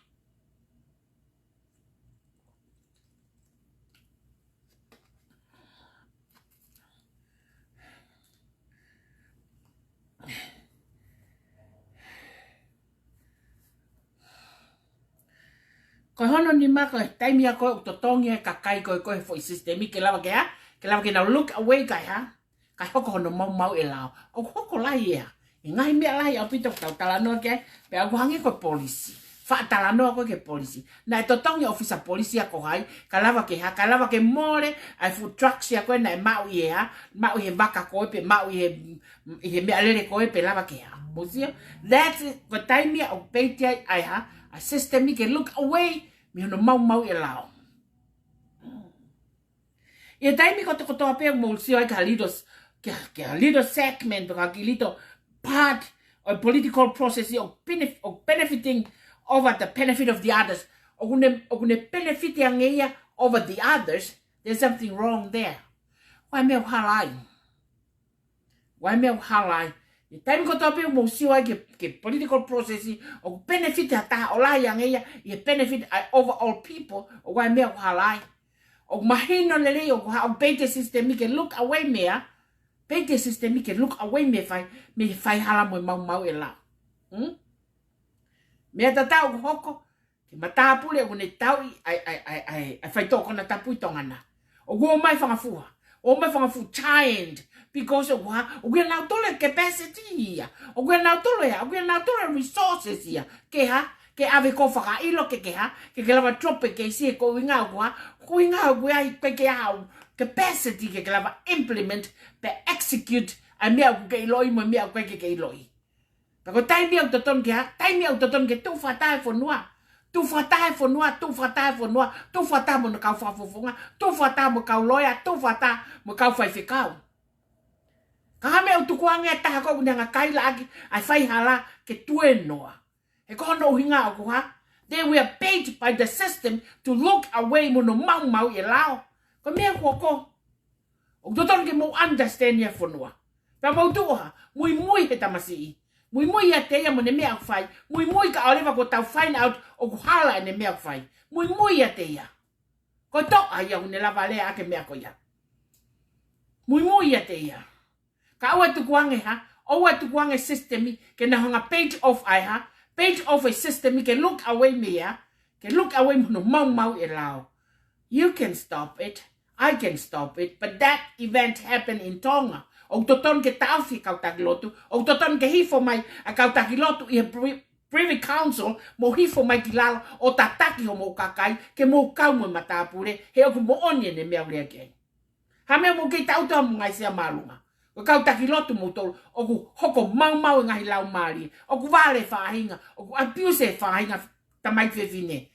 Ko hono nima, ko e taimi ia ko ē ʻoku totongi ai e kakai ko ē ko e foʻi sisitemi ke lava ke hā? Ke lava ke nau look away kae hā? Kae hoko hono maumau e lao. ʻOku hoko lahi ia ʻi he ngaahi meʻa lahi ʻaupito ʻoku tau talanoa ki ai, pea ʻoku hangē ko e polisi. Faʻa talanoa ko ē ki he polisi. Naʻe totongi e ʻōfisa polisi ia ko hai, kae lava ke hā? Kae lava ke mole ʻa e fuʻu drugs ia ko ē naʻe maʻu ʻi he hā? Maʻu ʻi he vaka ko ē pe maʻu ʻi he, ʻi he meʻalele ko ē pe lava ke hā? Mou sio? That's it. Ko e taimi ia ʻoku peiti ai ʻa e hā? ʻa e system ke look away mei hono maumauʻi e lao. ʻI he taimi kotokotoa pē ʻoku mou sio ai ki ha little, ki ha, ki ha little segment, pe ko ha kiʻi little part ʻo e political process ʻoku benef-, ʻoku benefiting over the benefit of the others. ʻOku ne, ʻoku ne benefit ange ia over the others. There's something wrong there. ʻOku ʻi ai e meʻa ʻoku hala ai. ʻOku ʻi ai e meʻa ʻoku hala ai. ʻI he taimi kotoa pē ʻoku mou sio ai ki he, ki he political process ʻoku benefit ha taha ʻo lahi ange ia ʻi he benefit ʻa e overall people, ʻoku ʻi ai e meʻa ʻoku hala ai. ʻOku mahino lelei ʻoku ha, ʻoku peiti e system ke look away mei ai, peiti e system ke look away mei he fai, mei he faihala mo e maumauʻi e lao. Hmm? Meʻa tatau ʻoku hoko, ki he matāpule ʻoku ne tauʻi ʻa e, ʻa e, ʻa e, ʻa e, ʻa e faitoʻo konatapu ʻi Tonga na. ʻOku ō mai e fanga fuʻu hā, ō mai e fanga fuʻu giant, because ʻoku hā, ʻoku ʻi ai ʻenautolu e capacity ia. ʻOku ʻi ai ʻenautolu e hā, ʻoku ʻi ai ʻenautolu e resources ia. Ke hā, ke ʻave koe ʻo fakaʻilo ke ke hā, ke ke lava drop e keisi he ko e ʻuhinga ʻoku hā, ko e ʻuhinga ʻoku ʻi ai, ʻoku ʻikai ke ʻi ai haʻo capacity ke ke lava implement pe execute ʻa e meʻa ʻoku ke ʻiloʻi mo e meʻa ʻoku ʻikai ke ke ʻiloʻi. Pea ko e taimi ʻoku totonu ke hā, taimi ʻoku totonu ke tuʻu fakataha e fonua. Tuʻu fakataha e fonua, tuʻu fakataha e fonua, tuʻu fakataha mo e kau fakafofonga, tuʻu fakataha mo e kau loea, tuʻu fakataha mo e kau faifekau. Ka ha meʻa ʻoku tukuange e taha ko ē ʻoku ne hanga ʻo kaila ʻaki ʻa e faihala ke tuēnoa. He ko hono ʻuhinga ʻoku hā, they were paid by the system to look away mo hono maumauʻi e lao. Ko e meʻa ʻoku hoko. ʻOku totonu ke mou understand ia fonua. Pea mou tuʻu ʻo hā, muimui he tamasiʻi. Muimui ʻiate ia mo ʻene meʻa ʻoku fai. Muimui kae ʻoua leva kuo tau find out ʻoku hala ʻene meʻa ʻoku fai. Muimui ʻiate ia. Ko e toʻa ia ʻoku ne lava lea ʻaki e meʻa ko ia. Muimui ʻiate ia. Ka ʻoua ʻe tukuange hā, ʻoua ʻe tukuange e system ke nau hanga ʻo paid off ʻa e hā, paid off e system ke look away mei ai, ke look away mo hono maumauʻi e lao. You can stop it. I can stop it. But that event happened in Tonga. ʻOku totonu ke taʻofi e kau taki lotu. ʻOku totonu ke hifo mai ʻa e kau taki lotu ʻi he Pri-, Privy Council mo hifo mai ki lalo ʻo tataki homou kakai ke mou kau mo e matāpule he ʻoku moʻoni ʻene meʻa ʻoku lea ki ai. Ha meʻa mou kei taʻutu mo e ngaahi sea māʻolunga. Ko e kau taki lotu moutolu, ʻoku hoko maumau e ngaahi laumālie, ʻoku vale e faʻahinga, ʻoku abuse e faʻahinga tamaiki fefine.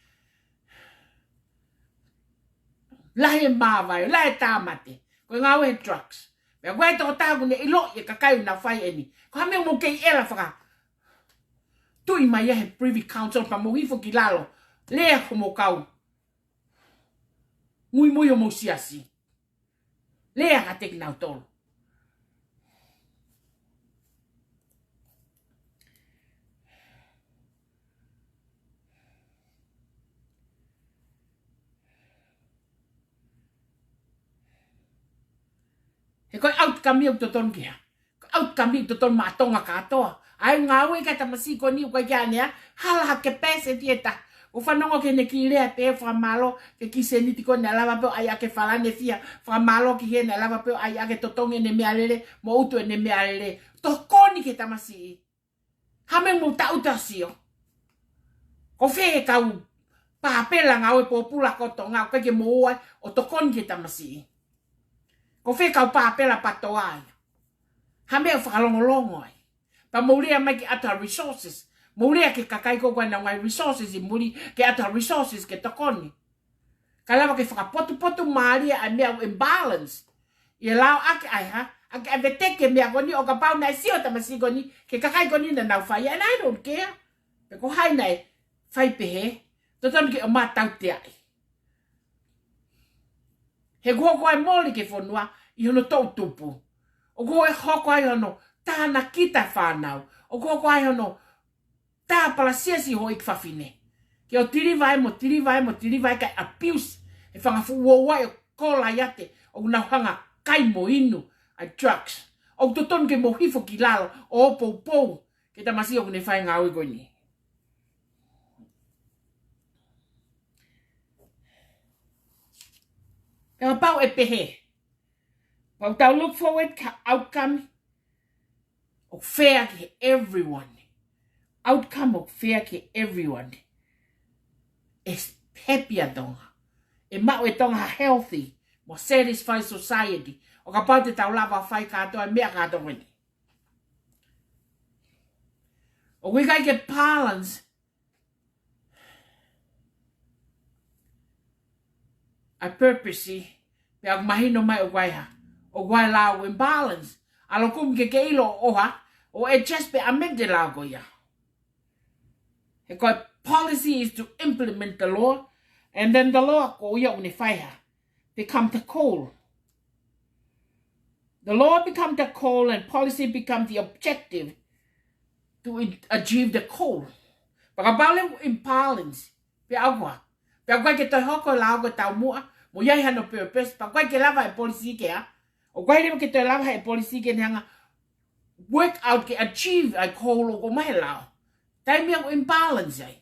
Lahi e māvae, lahi e tāmate, ko e ngāue he drugs. Pea ko e tokotaha ʻoku ne ʻiloʻi e kakai ʻoku nau fai eni. Ko ha meʻa mou kei ʻela faka-, tuʻi mai ia he Privy Council pea mou hifo ki lalo, lea homou kau muimui homou siasi. Lea kiate kinautolu. He ko e outcome ia ʻoku totonu ke hā. Ko e outcome ia ʻoku totonu maʻa Tonga kātoa. ʻA e ngāue ki he tamasiʻi ko eni ʻoku ʻikai ke ʻi ai haʻane hā, hala ha capacity ʻe taha. ʻOku fanongo ki heʻene kiʻi lea pē fakamālō ki he kiʻi sēniti ko ē naʻe lava pē ʻo ʻai ʻaki e falani fia, fakamālō ki hē naʻe lava pē ʻo ʻai ʻaki e totongi ʻene meʻalele, mo utu ʻene meʻalele. Tokoni ki he tamasiʻi. Ha meʻa mou taʻutu ʻo sio. Ko fē e kau pāpela ngāue pōpula ko Tonga, ʻoku ʻikai ke mou ō ai ʻo tokoni ki he tamasiʻi. Ko fē e kau pāpela PATOA ia. Ha meʻa ʻoku fakalongolongo ai. Pea mou lea mai ke ʻatu ha resources. Mou lea ki he kakai ko ē ʻoku ʻi ai ʻenau ngaahi resources ʻi muli ke ʻatu ha resources ke tokoni. Kae lava ke fakapotupotu mālie ʻa e meʻa ʻoku imbalance. ʻI he lao ʻaki ʻa e hā, ʻaki ʻa e veteki e meʻa ko eni ʻo kapau naʻe sio e tamasiʻi ko eni ki he kakai ko eni naʻa nau fai, and I don't care. Pe ko hai naʻe fai pehē, totonu ke ʻomai e tauteaʻi. He ʻoku hoko ai e mole ki he fonua ʻi hono toʻutupu. ʻOku hoko ai hono tānaki e fānau. ʻOku hoko ai hono tāpalasia siʻi houʻeiki fafine. Ke ʻo tiliva ai mo tiliva ai mo tiliva ai kae abuse e fanga fuʻu uouai ʻo Kolaiate ʻoku nau hanga ʻo kai mo inu ʻa e drugs. ʻOku totonu ke mou hifo ki lalo ʻo poupou ki he tamasiʻi ʻoku ne fai e ngāue ko eni. Pea kapau ʻe pehē, pau tau look forward ki ha outcome ʻoku fair ki he everyone. Outcome ʻoku fair ki he everyone. ʻE happy ʻa Tonga. ʻE maʻu ʻe Tonga ha healthy, more satisfied society. ʻO kapau te tau lava ʻo fai kātoa e meʻa kātoa ko eni. ʻOku ʻikai ke balance ʻa e purpose, pea ʻoku mahino mai ʻoku ʻi ai ha, ʻoku ʻi ai e lao imbalance. ʻAlu ʻo kumi ke ke ʻilo ʻoku ʻoha, ʻo adjust pe amend e lao ko ia. He ko e policy is to implement the law, and then the law ko ia ʻoku ne fai ha, become the call. The law become the call and policy become the objective to in- achieve the call. Pea kapau leva ʻoku imbalance, pea ʻoku ʻoha. Pea ʻoku ʻikai ke toe hoko e lao ko e taumuʻa, mo ʻi ai hano purpose, pea ʻoku ʻikai ke lava e policy ke ʻa. ʻOku ʻikai leva ke toe lava he policy ke ne hanga work out ke achieve ʻa e call ʻoku ʻomai he lao. Taimi ʻoku imbalance ai.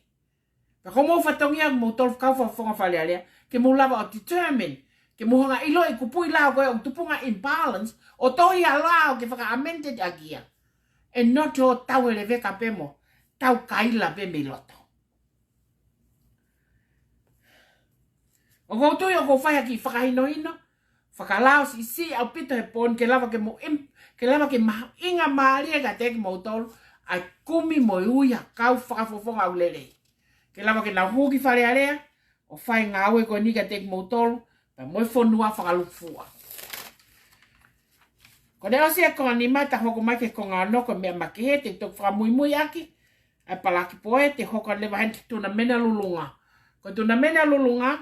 Pea ko hoʻomou fatongia ʻamoutolu kau fakafofonga Fale Alea, ke mou lava ʻo determine, ke mou hanga ʻo ʻiloʻi e kupuʻi lao ko ē ʻoku tupunga imbalance, ʻo tohi ha lao ke faka-amended ʻaki ia. And not ʻo tau e leveka pē mo tau kaila pē mei loto. ʻOku ou tui ʻoku ou fai ha kiʻi fakahinohino fakalao siʻisiʻi ʻaupito he pō ni ke lava ke mou im-, ke lava ke mahuʻingamālie kiate kimoutolu ʻa e kumi mo e ui ha kau fakafofonga ʻoku lelei, ke lava ke nau hū ki Fale Alea ʻo fai e ngāue ko eni kiate kimoutolu, pea mo e fonua fakalūkufua. Ko ʻene ʻosi e konga nima, ta hoko mai ki he konga ono, ko e meʻa makehe te u toki fakamuimui ʻaki ʻa e palaki pō, te hoko atu leva heni ki he tunameni ʻa Lulunga. Ko e tunameni ʻa Lulunga,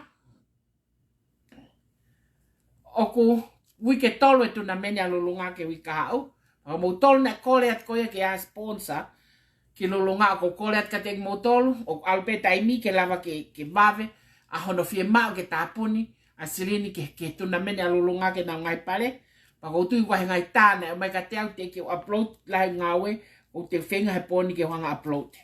ʻoku uike tolu e tunameni ʻa Lulunga ki he uike kahaʻu. Pea ko moutolu naʻe kole atu ko ia ke ʻai sponsor ki Lulunga, ʻoku ou kole atu kiate kimoutolu, ʻoku ʻalu pē taimi ke lava ke, ke vave ʻa hono fiemaʻu ke tāpuni ʻa e silini ki he, ki he tunameni ʻa Lulunga ki heʻenau ngaahi pale. Pea ʻoku ou tui ʻoku ʻi ai e ngaahi tā naʻe ʻomai kiate au, teʻeki ke u upload lahi e ngāue, ʻoku ou feinga he pō ni ke u hanga ʻo upload.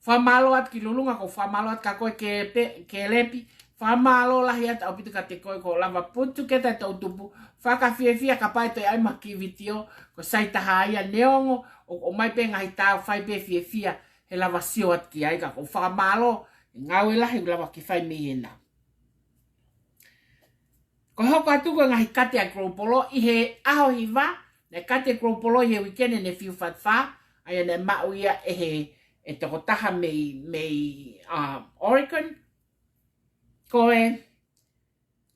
Fakamālō atu ki Lulunga, ʻoku ou fakamālō atu kia koe Kelepi, Kelepi. Fakamālō lahi atu ʻaupito kiate koe, ko e lava put together e toʻutupu fakafiefia, kapau ʻe toe ʻai mai ha kiʻi vitiō, ko e sai taha ia, neongo ʻoku ʻomai pē ngaahi tā, fai pē fiefia he lava sio atu ki ai, ka ʻoku ou fakamālō he ngāue lahi ʻoku lava ke fai mei hena. Ko e hoko atu ko e ngaahi kati ʻa e Global ʻi he ʻaho hiva, naʻe kati e Global ʻi he uike ni ʻene fiu fatu fā, ʻa ia naʻe maʻu ia ʻe he, ʻe he tokotaha mei, mei, um, Oregon. Ko e,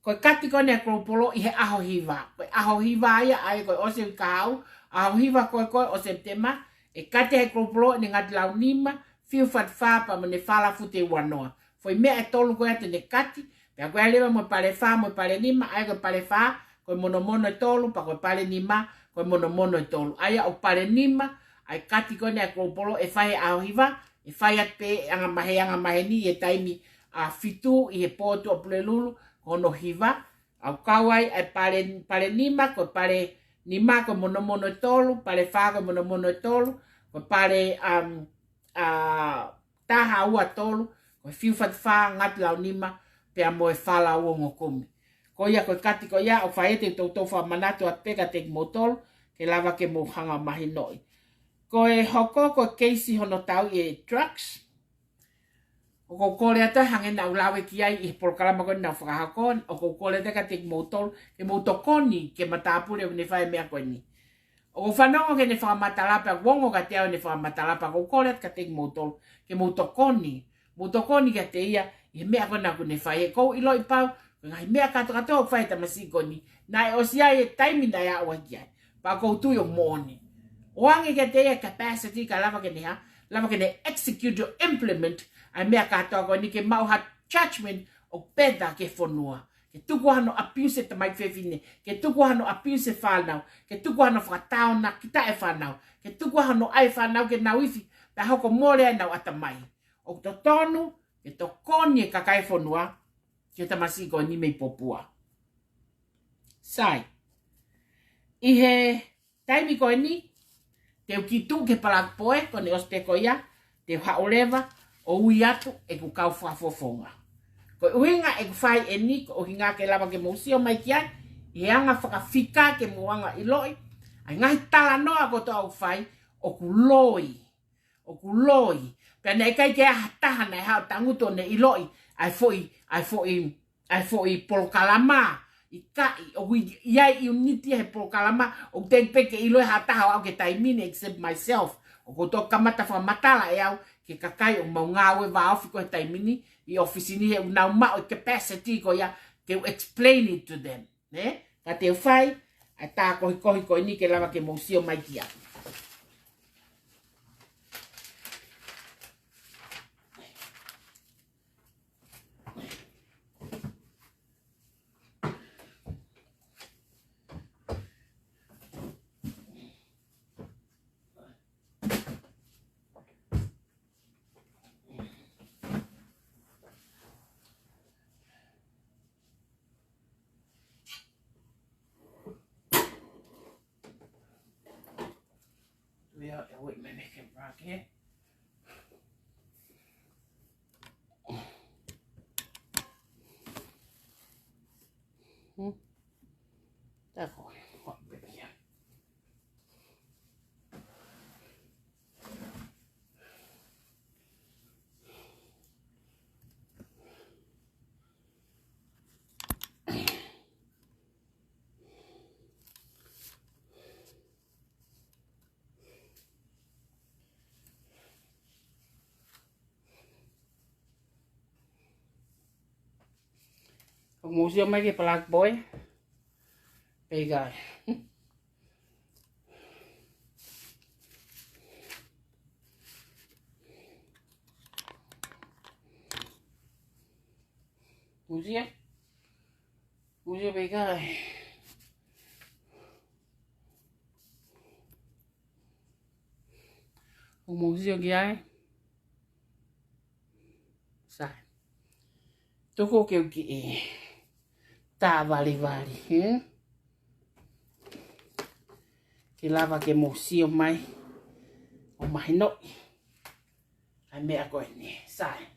ko e kati ko eni ʻa e Global ʻi he ʻaho hiva. Ko e ʻaho hiva ia, ʻa ia ko e ʻosi e uike kahaʻu, ʻaho hiva ko ē ko ē ʻo Sepitema, ʻe kati ʻe he Global ʻene ngati lau nima, fiu fatu fā pea mo ʻene fala fute ua noa. Foʻi meʻa ʻe tolu ko ia te ne kati, pea ko ia leva mo e pale fā mo e pale nima, ʻa ia ko e pale fā, ko e monomono ʻe tolu, pea ko e pale nima, ko e monomono ʻe tolu. ʻA ia ʻoku pale nima ʻa e kati ko eni ʻa e Global ʻe fai he ʻaho hiva, ʻe fai atu pē ʻe angamahe, angamahe ni ʻi he taimi ʻa fitu ʻi he pō Tuʻapulelulu, ko hono hiva, ʻoku kau ai ʻa e pale, pale nima, ko e pale nima, ko e monomono ʻe tolu, pale fā, ko e monomono ʻe tolu, ko e pale, um, ʻa, taha ua tolu, ko e fiu fatu fā, ngati lau nima, pea mo e fala ua ongo kumi. Ko ia ko e kati ko ia, ʻoku ou fai atu e toutou fakamanatu atu pē kiate kimoutolu, ke lava ke mou hanga ʻo mahinoʻi. Ko e hoko, ko e keisi hono tauʻi e drugs. ʻOku ou kole atu, hangē naʻa ku lave ki ai ʻi he polokalama ko eni naʻa ku fakahoko, ʻoku ou kole atu kiate kimoutolu, ke mou tokoni ki he matāpule ʻoku ne fai e meʻa ko eni. ʻOku ou fanongo ki heʻene fakamatala pea ʻoku ongo kiate au ʻene fakamatala pea ʻoku ou kole atu kiate kimoutolu, ke mou tokoni, mou tokoni kiate ia ʻi he meʻa ko ena ʻoku ne fai. He ʻoku ou ʻiloʻi pau, ko e ngaahi meʻa kātoa kātoa ʻoku fai ʻe he tamasiʻi ko eni, naʻe ʻosi ʻi ai e taimi naʻe aʻu ai ki ai. Pea ʻoku ou tui ʻoku moʻoni. ʻOange kiate ia e capacity ka lava ke ne hā, lava ke ne execute or implement ʻa e meʻa kātoa ko eni ke maʻu ha judgment ʻoku better ki he fonua. Ke tuku hano abuse e tamaiki fefine, ke tuku hano abuse e fānau, ke tuku hano fakataonakitaʻi e fānau, ke tuku hano ʻai e fānau ke nau ifi, pea hoko mole ai ʻenau ʻatamai. ʻOku totonu ke tokoni e kakai e fonua ki he tamasiʻi ko eni mei Popua. Sai. ʻI he taimi ko eni, te u kiʻi tuʻu ki he palaki pō, ko ʻene ʻosi pē ko ia, te u haʻu leva ʻo ui atu ʻeku kau fakafofonga. Ko e ʻuhinga ʻeku fai eni, ko e ʻuhinga ke lava ke mou sio mai ki ai, ʻi he anga fakafika ke mou hanga ʻo ʻiloʻi ʻa e ngaahi talanoa kotoa ʻoku fai, ʻoku loi. ʻOku loi. Pea naʻe ʻikai ke ʻi ai ha taha naʻe haʻu ʻo tangutu ʻo ne ʻiloʻi ʻa e foʻi, ʻa e foʻi, ʻa e foʻi polokalama. ʻIkai, ʻoku ʻi ai e ʻiuniti he polokalama, ʻoku teʻeki pē ke ʻilo ʻe ha taha ʻo aʻu ki he taimi ni except myself. ʻOku ou toki kamata fakamatala ʻe au ki he kakai ʻoku mau ngāue vāofi ko ē he taimi ni ʻi ʻōfisi ni, he ʻoku nau maʻu e capacity ko ia ke u explain it to them. Nē? Ka te u fai ʻa e tā kohikohi ko eni ke lava ke mou sio mai ki ai. Ia, e wait, me make it rock here. Hmm. Tako. ʻOku mou sio mai ki he Black Boy. Pea ʻikai. Mou sio. Mou sio pea ʻikai. ʻOku mou sio ki ai. Sai. Tuku ke u kiʻi tāvalivali, he? Ke lava ke mou sio mai ʻo mahinoʻi ʻa e meʻa ko eni. Sai.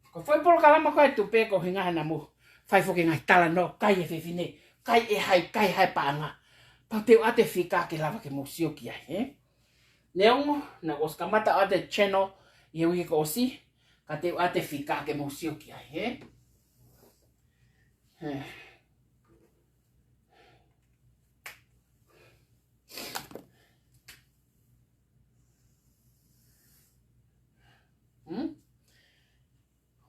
Ko e foʻi polokalama ko ē tupe ko e ʻuhinga hana mo fai foki e ngaahi talanoa, kai e fefine, kai e hai, kai hai paʻanga. Pea te u ʻoatu e fika ke lava ke mou sio ki ai, he? Neongo naʻa ku ʻosi kamata ʻoatu e channel ʻi he uike kuo ʻosi, ka te u ʻoatu e fika ke mou sio ki ai, he? He. Hmm?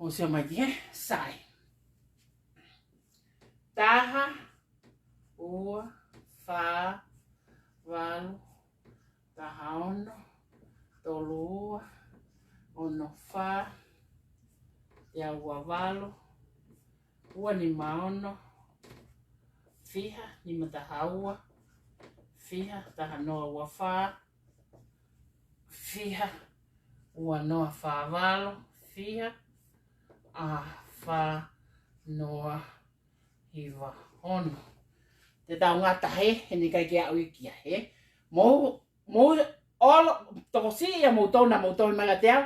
ʻOsi mai ki he sai. Taha, ua, fā, valu, taha ono, tolu ua, ono fā, teau ua valu, ua nima ono, fiha, nima taha ua, fiha, taha noa ua fā, fiha, ua noa fā valu, fiha, ʻa fā noa hiva ono. Te tau ngata he, he naʻe ʻikai ke aʻu ia ki ai, he. Mou, mou, ʻolo, tokosiʻi ia mou tau na mou tau mai la te au.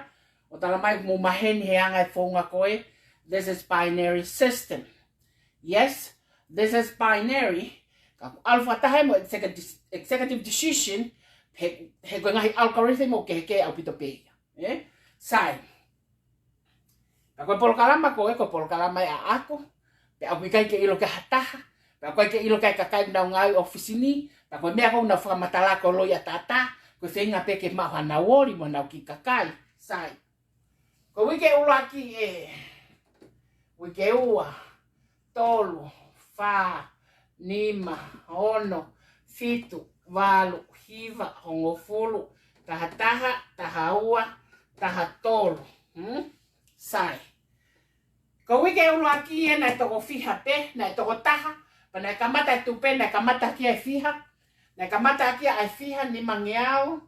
ʻO tala mai mou maheni he anga e founga ko ē. This is binary system. Yes, this is binary. Ka ʻoku ʻalu fakataha mo executive, executive decision, he, he ko e ngaahi algorithm ʻoku kehekehe ʻaupito pē ia. Eh? Sai. Pea ko e polokalama ko ē, ko e polokalama ia ʻaʻaku, pea ʻoku ʻikai ke ʻilo ki ai ha taha, pea ʻoku ʻikai ke ʻilo ki ai e kakai ʻoku nau ngāue ʻi ʻōfisi ni, pea ko e meʻa ko ē ʻoku nau fakamatala ko e loi ʻataʻatā, ko e feinga pē ke maʻu hanau oli mo ʻenau kiʻi kakai. Sai. Ko e uike ʻuluaki ē, uike ua, tolu, fā, nima, ono, fitu, valu, hiva, hongofulu, taha taha, taha ua, taha tolu. Hmm? Sai. Ko e uike ʻuluaki ē naʻe toko fiha pē, naʻe toko taha, pea naʻe kamata e tupe, naʻe kamata ki ai e fiha, naʻe kamata ki ai e fiha, nimangeau,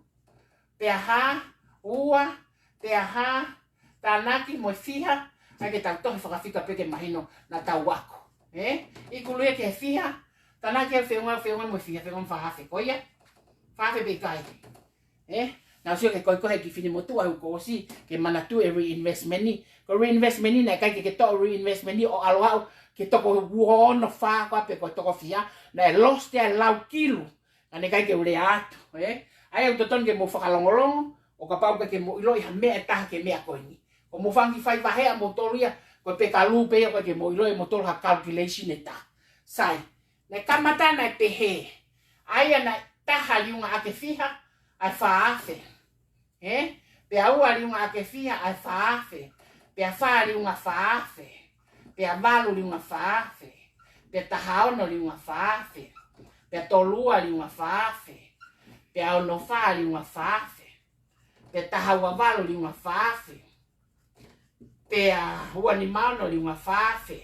pea hā, ua, pea hā, tānaki mo e fiha, ʻai ke tau tohi fakafika pē ke mahino naʻa tau ako. Eh? ʻIkulu ia ki he fiha, tānaki ʻa e feʻunga, feʻunga mo e fiha, feʻunga mo e fā afe ko ia. Fā afe pē ʻikai. Eh? Naʻa ku sio ki he kohikohi ʻa e kiʻi finemotuʻa he uike kuo ʻosi, ke manatuʻi e reinvestment ni. Ko e reinvestment ni, naʻe ʻikai ke ke toʻo e reinvestment ni ʻo ʻalu ʻo aʻu ki he toko ua ono fā ko ē pe ko e toko fiha, naʻe lost ia e lau kilu. Ka naʻe ʻikai ke u lea atu, eh? ʻA ia ʻoku totonu ke mou fakalongolongo, ʻo kapau ʻoku ʻikai ke mou ʻiloʻi ha meʻa ʻe taha ki he meʻa ko eni. Ko hoʻomou fanga kiʻi fai vaheʻa moutolu ia, ko e pē ka lū pē ia ʻoku ʻikai ke mou ʻiloʻi ʻe moutolu ha calculation ʻe taha. Sai, naʻe kamata naʻe pehē. ʻA ia naʻe taha liunga ʻaki e fiha, ʻa e fā afe. ē? Pea ua liunga ʻaki e fiha ʻa e fā afe. Pea fā liunga fā afe. Pea valu liunga fā afe. Pea taha ono liunga fā afe. Pea tolu ua liunga fā afe. Pea ono fā liunga fā afe. Pea taha ua valu liunga fā afe. Pea ua nima ono liunga fā afe.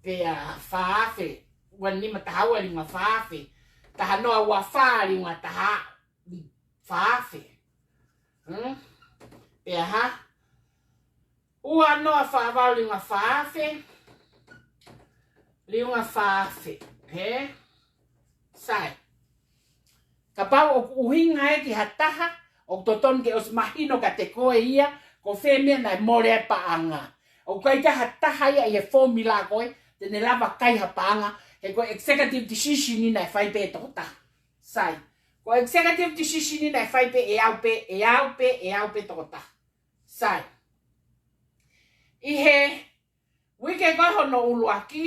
Pea fā afe, ua nima taha ua liunga fā afe. Taha noa ua fā liunga taha fā afe. Hmm? Pea hā? Ua noa fā valu liunga fā afe. Liunga fā afe. Hē? Sai. Kapau ʻoku ʻuhinga ia ki ha taha, ʻoku totonu ke ʻosi mahino kiate koe ia, ko fē meʻa naʻe mole ai paʻanga. ʻOku ʻikai ke ha taha ia ʻi he fōmila ko ē, te ne lava kai ha paʻanga, he ko e executive decision ʻeni naʻe fai pē ʻe he tokotaha. Sai. Ko e executive decision ʻeni naʻe fai pē ʻe au pē, ʻe au pē, ʻe au pē tokotaha. Sai. ʻI he uike ko ē hono ʻuluaki,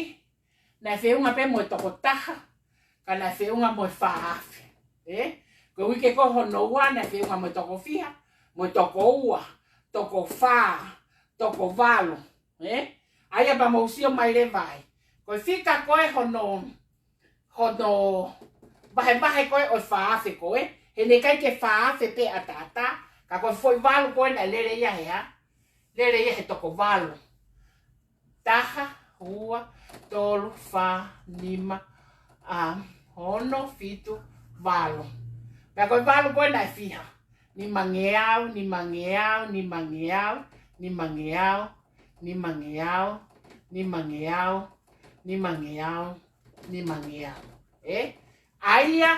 naʻe feʻunga pē mo e tokotaha, ka naʻe feʻunga mo e fā afe. Ē? Ko e uike ko ē hono ua, naʻe feʻunga mo e toko fiha, mo e toko ua, toko fā, toko valu. Ē? ʻA ia pea mou sio mai leva ai. Ko e fika ko ē hono, hono vahevahe ko ē ʻo e fā afe ko ē, he naʻe ʻikai ke fā afe pē ʻataʻatā, ka ko e foʻi valu ko ē naʻe lele ia he hā? Lele ia he toko valu. Taha, ua, tolu, fā, nima, ʻa, ono, fitu, valu. Pea ko e valu ko ē naʻe fiha? Nimangeau, nimangeau, nimangeau, nimangeau, nimangeau, nimangeau, nimangeau, nimangeau. Ē? ʻA ia,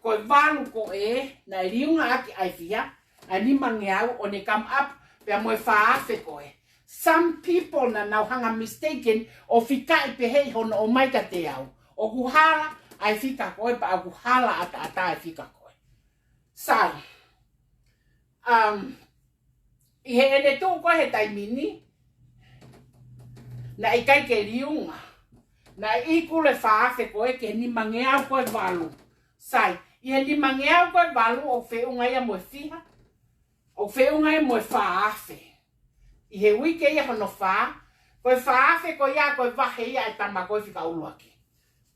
ko e valu ko ē, naʻe liunga ʻaki ʻa e fiha, ʻa e nimangeau ʻo ne come up, pea mo e fā afe ko ē. Some people naʻa nau hanga mistaken ʻo fikaʻi pehē ʻi hono ʻomai kiate au. ʻOku hala ʻa e fika ko ē, pea ʻoku hala ʻataʻatā ʻa e fika ko ē. Sai. Um, ʻi heʻene tuʻu ko ē he taimi ni, naʻe ʻikai ke liunga. Naʻe ʻi kule fā afe ko ē ki he nimangeau ko ē valu. Sai, ʻi he nimangeau ko ē valu ʻoku feʻunga ia mo e fiha? ʻOku feʻunga ia mo e fā afe. ʻI he uike ia hono fā, ko e fā afe ko ia ko e vahe ia ʻa e tama ko ē fika ʻuluaki.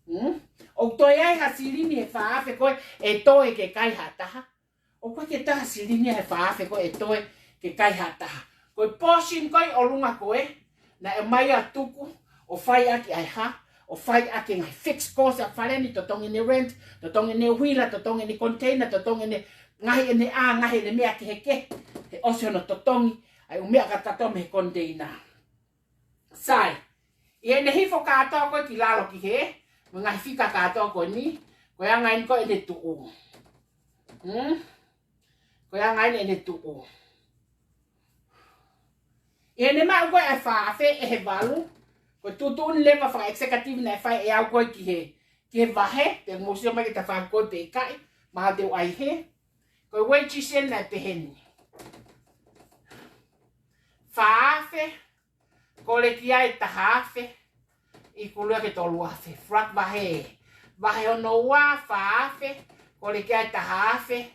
Hmm? ʻOku toe ʻi ai ha silini he fā afe ko ē ʻe toe ke kai ha taha? ʻOku ʻikai ke toe ha silini he fā afe ko ē ʻe toe ke kai ha taha. Ko e portion ko ē ʻi ʻolunga ko ē, naʻe ʻomai ʻo tuku, ʻo fai ʻaki ʻa e hā, ʻo fai ʻaki e ngaahi fixed cost ʻa e fale ni, totongi ʻene rent, totongi ʻene huila, totongi ʻene container, totongi ʻene ngaahi ʻene ʻā, ngaahi ʻene meʻa kehekehe, he ʻosi hono totongi ʻa e ʻū meʻa kātoa mei he container. Sai, ʻi heʻene hifo kātoa ko ē ki lalo ki hē, mo e ngaahi fika kātoa ko eni, ko e anga eni ko ē ʻene tuʻu. Hmm? Ko e anga eni ʻene tuʻu. ʻI heʻene maʻu ko ē ʻa e fā afe ʻe he valu, ko e tuʻutuʻuni leva faka-executive naʻe fai ʻe au ko ē ki he, ki he vahe, pea mou sio mai ke ta fai ko ē pe ʻikai, mahalo te u ʻai hē. Ko e wages eni naʻe pehē ni. Fā afe, kole ki ai taha afe, ʻi kulu ia ki he tolu afe. Frak vahe. Vahe hono ua, fā afe, kole ki ai taha afe,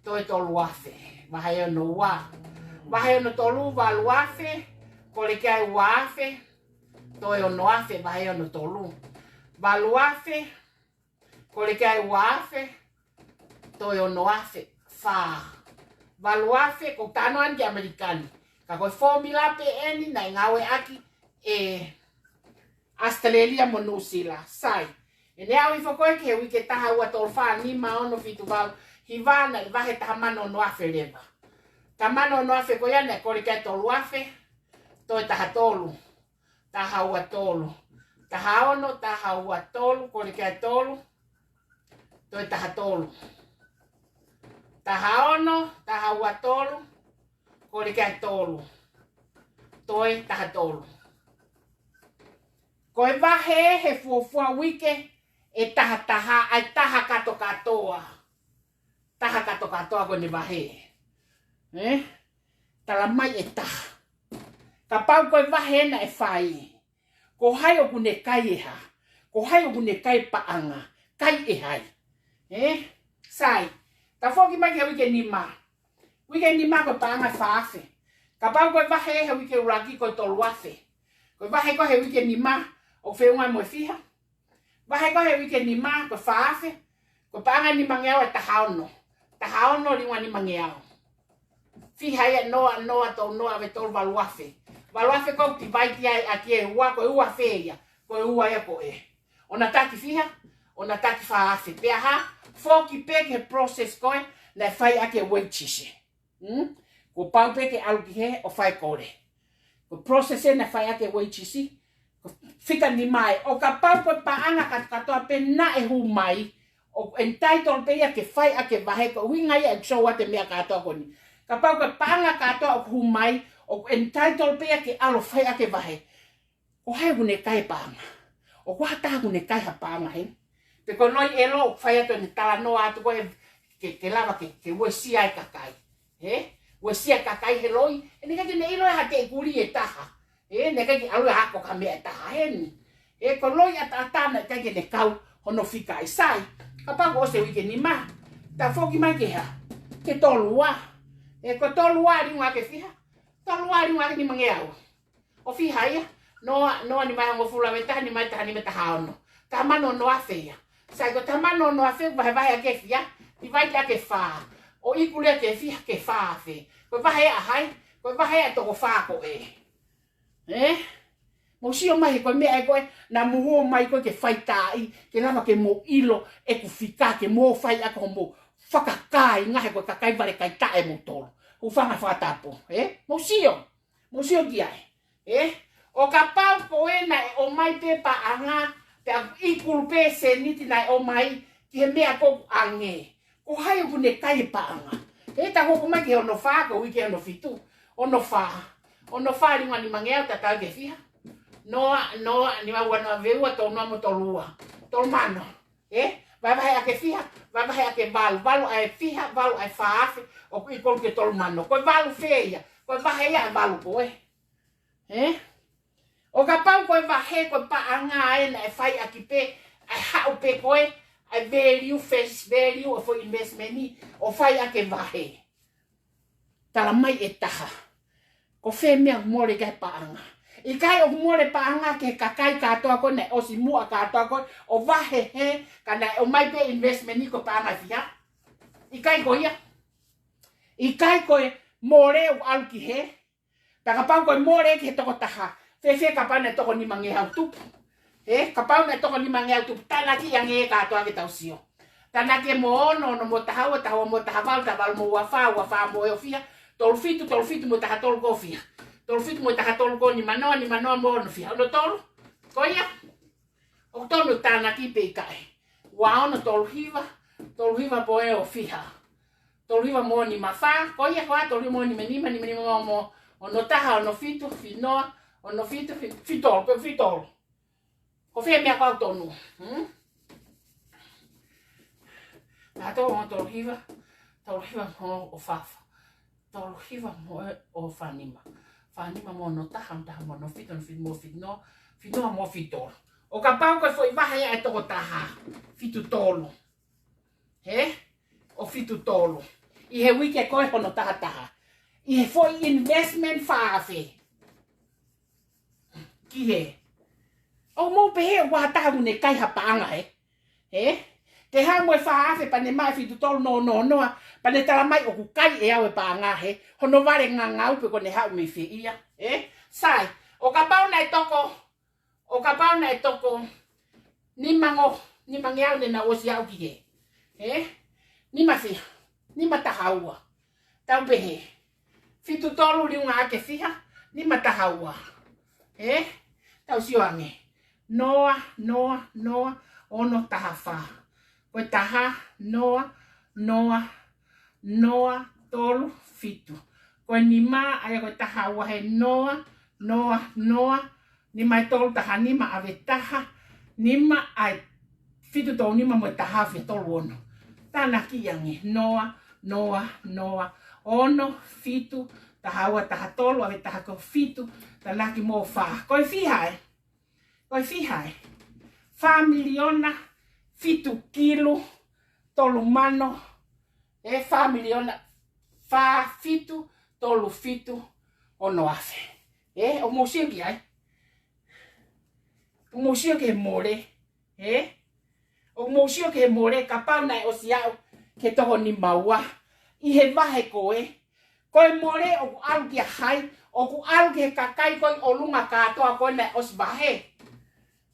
toe tolu afe. Vahe hono ua. Vahe hono tolu, valu afe, kole ki ai ua afe, toe ono afe, vahe hono tolu. Valu afe, kole ki ai ua afe, toe ono afe, fā. Valu afe, ko e tano eni ki ʻAmelika ni. Ka ko e fōmila pē eni naʻe ngāueʻaki ʻe ʻAositelēlia mo Nuʻusila. Sai. ʻI heʻene aʻu hifo ko ē ki he uike taha, ua, tolu, fā, nima, ono, fitu, valu, hiva, naʻe vahe taha mano ono afe leva. Taha mano ono afe ko ia naʻe kole ki ai tolu afe, toe taha tolu. Taha ua tolu. Taha ono, taha ua tolu, kole ki ai tolu. Toe taha tolu. Taha ono, taha ua tolu, kole ki ai tolu. Toe taha tolu. Ko e vahe he fuofua uike ʻe taha taha, ʻa e taha kātokātoa. Taha kātokātoa ko ʻene vahe. Ē? Tala mai ʻe taha. Kapau ko e vahe naʻe fai, ko hai ʻoku ne kai e hā? Ko hai ʻoku ne kai paʻanga? Kai ʻe hai? Ē? Sai. Ta foki mai ki he uike nima. Uike nima ko e paʻanga fā afe. Kapau ko e vahe he uike ʻuluaki ko e tolu afe. Ko e vahe ko ē he uike nima ʻoku feʻunga mo e fiha. Vahe ko ē he uike nima ko e fā afe. Ko e paʻanga nimangeau ʻe taha ono. Taha ono liunga nimangeau. Fiha ia, noa, noa, tolu noa, ʻave tolu, valu afe. Valu afe ko ē divide ai ʻaki e ua, ko e ua afe ia. Ko e ua ia ko ē. ʻO na taki fiha, ʻo na taki fā afe. Pea hā, foki pē ki he process ko ē naʻe fai ʻaki e wages. Hmm? Kuo pau pē ke ʻalu ki hē ʻo fai e kole. Ko e process ē naʻe fai ʻaki e wages, ko e fika nima ē. ʻO kapau ko e paʻanga kātoa pē naʻe hū mai, ʻoku entitle pē ia ke fai ʻaki e vahe, ko e ʻuhinga ia ʻeku show atu e meʻa kātoa ko eni. Kapau ko e paʻanga kātoa ʻoku hū mai, ʻoku entitle pē ia ke ʻalu ʻo fai ʻaki e vahe. Ko hai ʻoku ne kai e paʻanga? ʻOku ʻi ai ha taha ʻoku ne kai ha paʻanga heni? Pe ko e loi ʻelo ʻoku fai atu ʻene talanoa atu ko ē ke, ke lava ke, ke uesia e kakai. Hē? Uesia e kakai he loi, ʻe ʻikai ke ne ʻilo ʻe ha teʻekuli ʻe taha. Hē? Naʻe ʻikai ke ʻalu ia ʻo ako ha meʻa ʻe taha heni. Hē? Ko e loi ʻataʻatā naʻe ʻikai ke ne kau hono fika ʻi sai. Kapau kuo ʻosi e uike nima, ta foki mai ki hā? Ki he tolu ua. Hē? Ko e tolu ua liunga ʻaki e fiha? Tolu ua liunga ʻaki e nimangeau. ʻO fiha ia? Noa, noa nima hongofulu, ʻave taha nima, taha nima, taha ono. Taha mano ono afe ia. Sai, ko e taha mano ono afe vahevahe ʻaki e fiha, divide ʻaki e fā. ʻO ʻiku leva ki he fiha, ki he fā afe. Ko e vahe ia ʻa hai? Ko e vahe ia ʻa e toko fā ko ē. Ē? Mou sio mai he ko e meʻa ē ko ē naʻa mou ō mai ko ē ke faitaaʻi, ke lava ke mou ʻilo ʻeku fika, ke mou fai ʻaki hoʻomou fakakāinga he ko e kakai vale kai taʻe moutolu. Hūfanga he fakatapu. Ē? Mou sio. Mou sio ki ai. Ē? ʻO kapau ko ē naʻe ʻomai pē paʻanga, pea ʻiku pē sēniti naʻe ʻomai ki he meʻa ko ē ʻoku ʻange. Ko hai ʻoku ne kai e paʻanga? Ē, ta hoko mai ki he ono fā, ko e uike hono fitu. Ono fā. Ono fā liunga nimangeau, tatau ki he fiha? Noa, noa, nima ua noa, ʻave ua, tolu noa mo e tolu ua. Tolu mano. Ē? Vahevahe ʻaki e fiha, vahevahe ʻaki e valu, valu ʻa e fiha, valu ʻa e fā afe, ʻoku ʻiku ki he tolu mano. Ko e valu fē ia? Ko e vahe ia ʻa e valu ko ē. Ē? ʻO kapau ko e vahe ko e paʻanga ē naʻe fai ʻaki pē, ʻa e haʻu pē ko ē ʻa e value, face value ʻo e foʻi investment ni, ʻo fai ʻaki e vahe. Tala mai ʻe taha, ko fē meʻa ʻoku mole ki ai e paʻanga? ʻIkai ʻoku mole paʻanga ki he kakai kātoa ko ē naʻe ʻosi muʻa kātoa ko ē ʻo vahe hē, ka naʻe ʻomai pē investment ni ko e paʻanga ʻe fiha? ʻIkai ko ia? ʻIkai ko e mole ʻoku ʻalu ki hē? Pea kapau ko e mole ki he toko taha, fēfē kapau naʻe toko nimangeau tupu? Ē, kapau naʻe toko nimangeau tupu, tānaki ange kātoa ke tau sio. Tānaki mo e ono, ono mo e taha ua, taha ua mo e taha valu, taha valu mo e ua fā, ua fā mo e fiha, tolu fitu, tolu fitu mo e taha tolu ko e fiha. Tolu fitu mo e taha tolu ko e nima noa, nima noa mo e ono fiha. Ono tolu? Ko ia? ʻOku tonu tānaki pe ʻikai? Ua ono tolu hiva, tolu hiva mo e fiha. Tolu hiva mo e nima fā, ko ia ko ā, tolu hiva mo e nima nima, nima nima mo e ono taha, ono fitu, finoa, ono fitu, fi-, fitolu, pe fitolu. Ko fē meʻa ʻoku tonu? Hmm? Taha tolu mo e tolu hiva, tolu hiva mo e fā fā. Tolu hiva mo e fā nima. Fā nima mo e ono taha, ono taha mo e ono fitu, ono fitu mo e finoa, finoa mo e fitolu. ʻO kapau ko e foʻi vahe ia ʻa e toko taha, fitu tolu. Hē? ʻO fitu tolu. ʻI he uike ko ē hono taha taha. ʻI he foʻi investment fā afe. Ki hē? ʻOku mou pehē ʻoku ʻi ai ha taha ʻoku ne kai ha paʻanga hē? Hē? Ke haʻu mo e fā afe pea ne maʻu e fitu tolu noa noa noa, pea ne tala mai ʻoku kai ʻe au e paʻanga hē? Hono vale ngangau pe ko ʻene haʻu mei fē ia? Hē? Sai, ʻo kapau naʻe toko, ʻo kapau naʻe toko nimango, nimangeau naʻa ne ʻosi aʻu ki hē? Hē? Nima fiha, nima taha ua. Tau pehē, fitu tolu liunga ʻaki e fiha, nima taha ua. Hē? Tau sio ange. Noa, noa, noa, ono taha fā. Ko e taha, noa, noa, noa, tolu, fitu. Ko e nima, ʻa ia ko e taha ua hē, noa, noa, noa, nima ʻe tolu, taha nima, ʻave taha nima, ʻa e fitu tolu nima mo e taha afe tolu ono. Tānaki ange, noa, noa, noa, ono, fitu, taha ua, taha tolu, ʻave taha ko e fitu, tānaki mo e fā. Ko e fiha ē? Ko e fiha ē? Fā miliona, fitu kilu, tolu mano, ē, fā miliona, Fā fitu tolu fitu ono afe. Ē, ʻoku mou sio ki ai? ʻOku mou sio ki he mole? Ē? ʻOku mou sio ki he mole, kapau naʻe ʻosi aʻu ki he toko nima ua ʻi he vahe ko ē? Ko e mole ʻoku ʻalu kia hai? ʻOku ʻalu ki he kakai ko ē ʻolunga kātoa ko ē naʻe ʻosi vahe.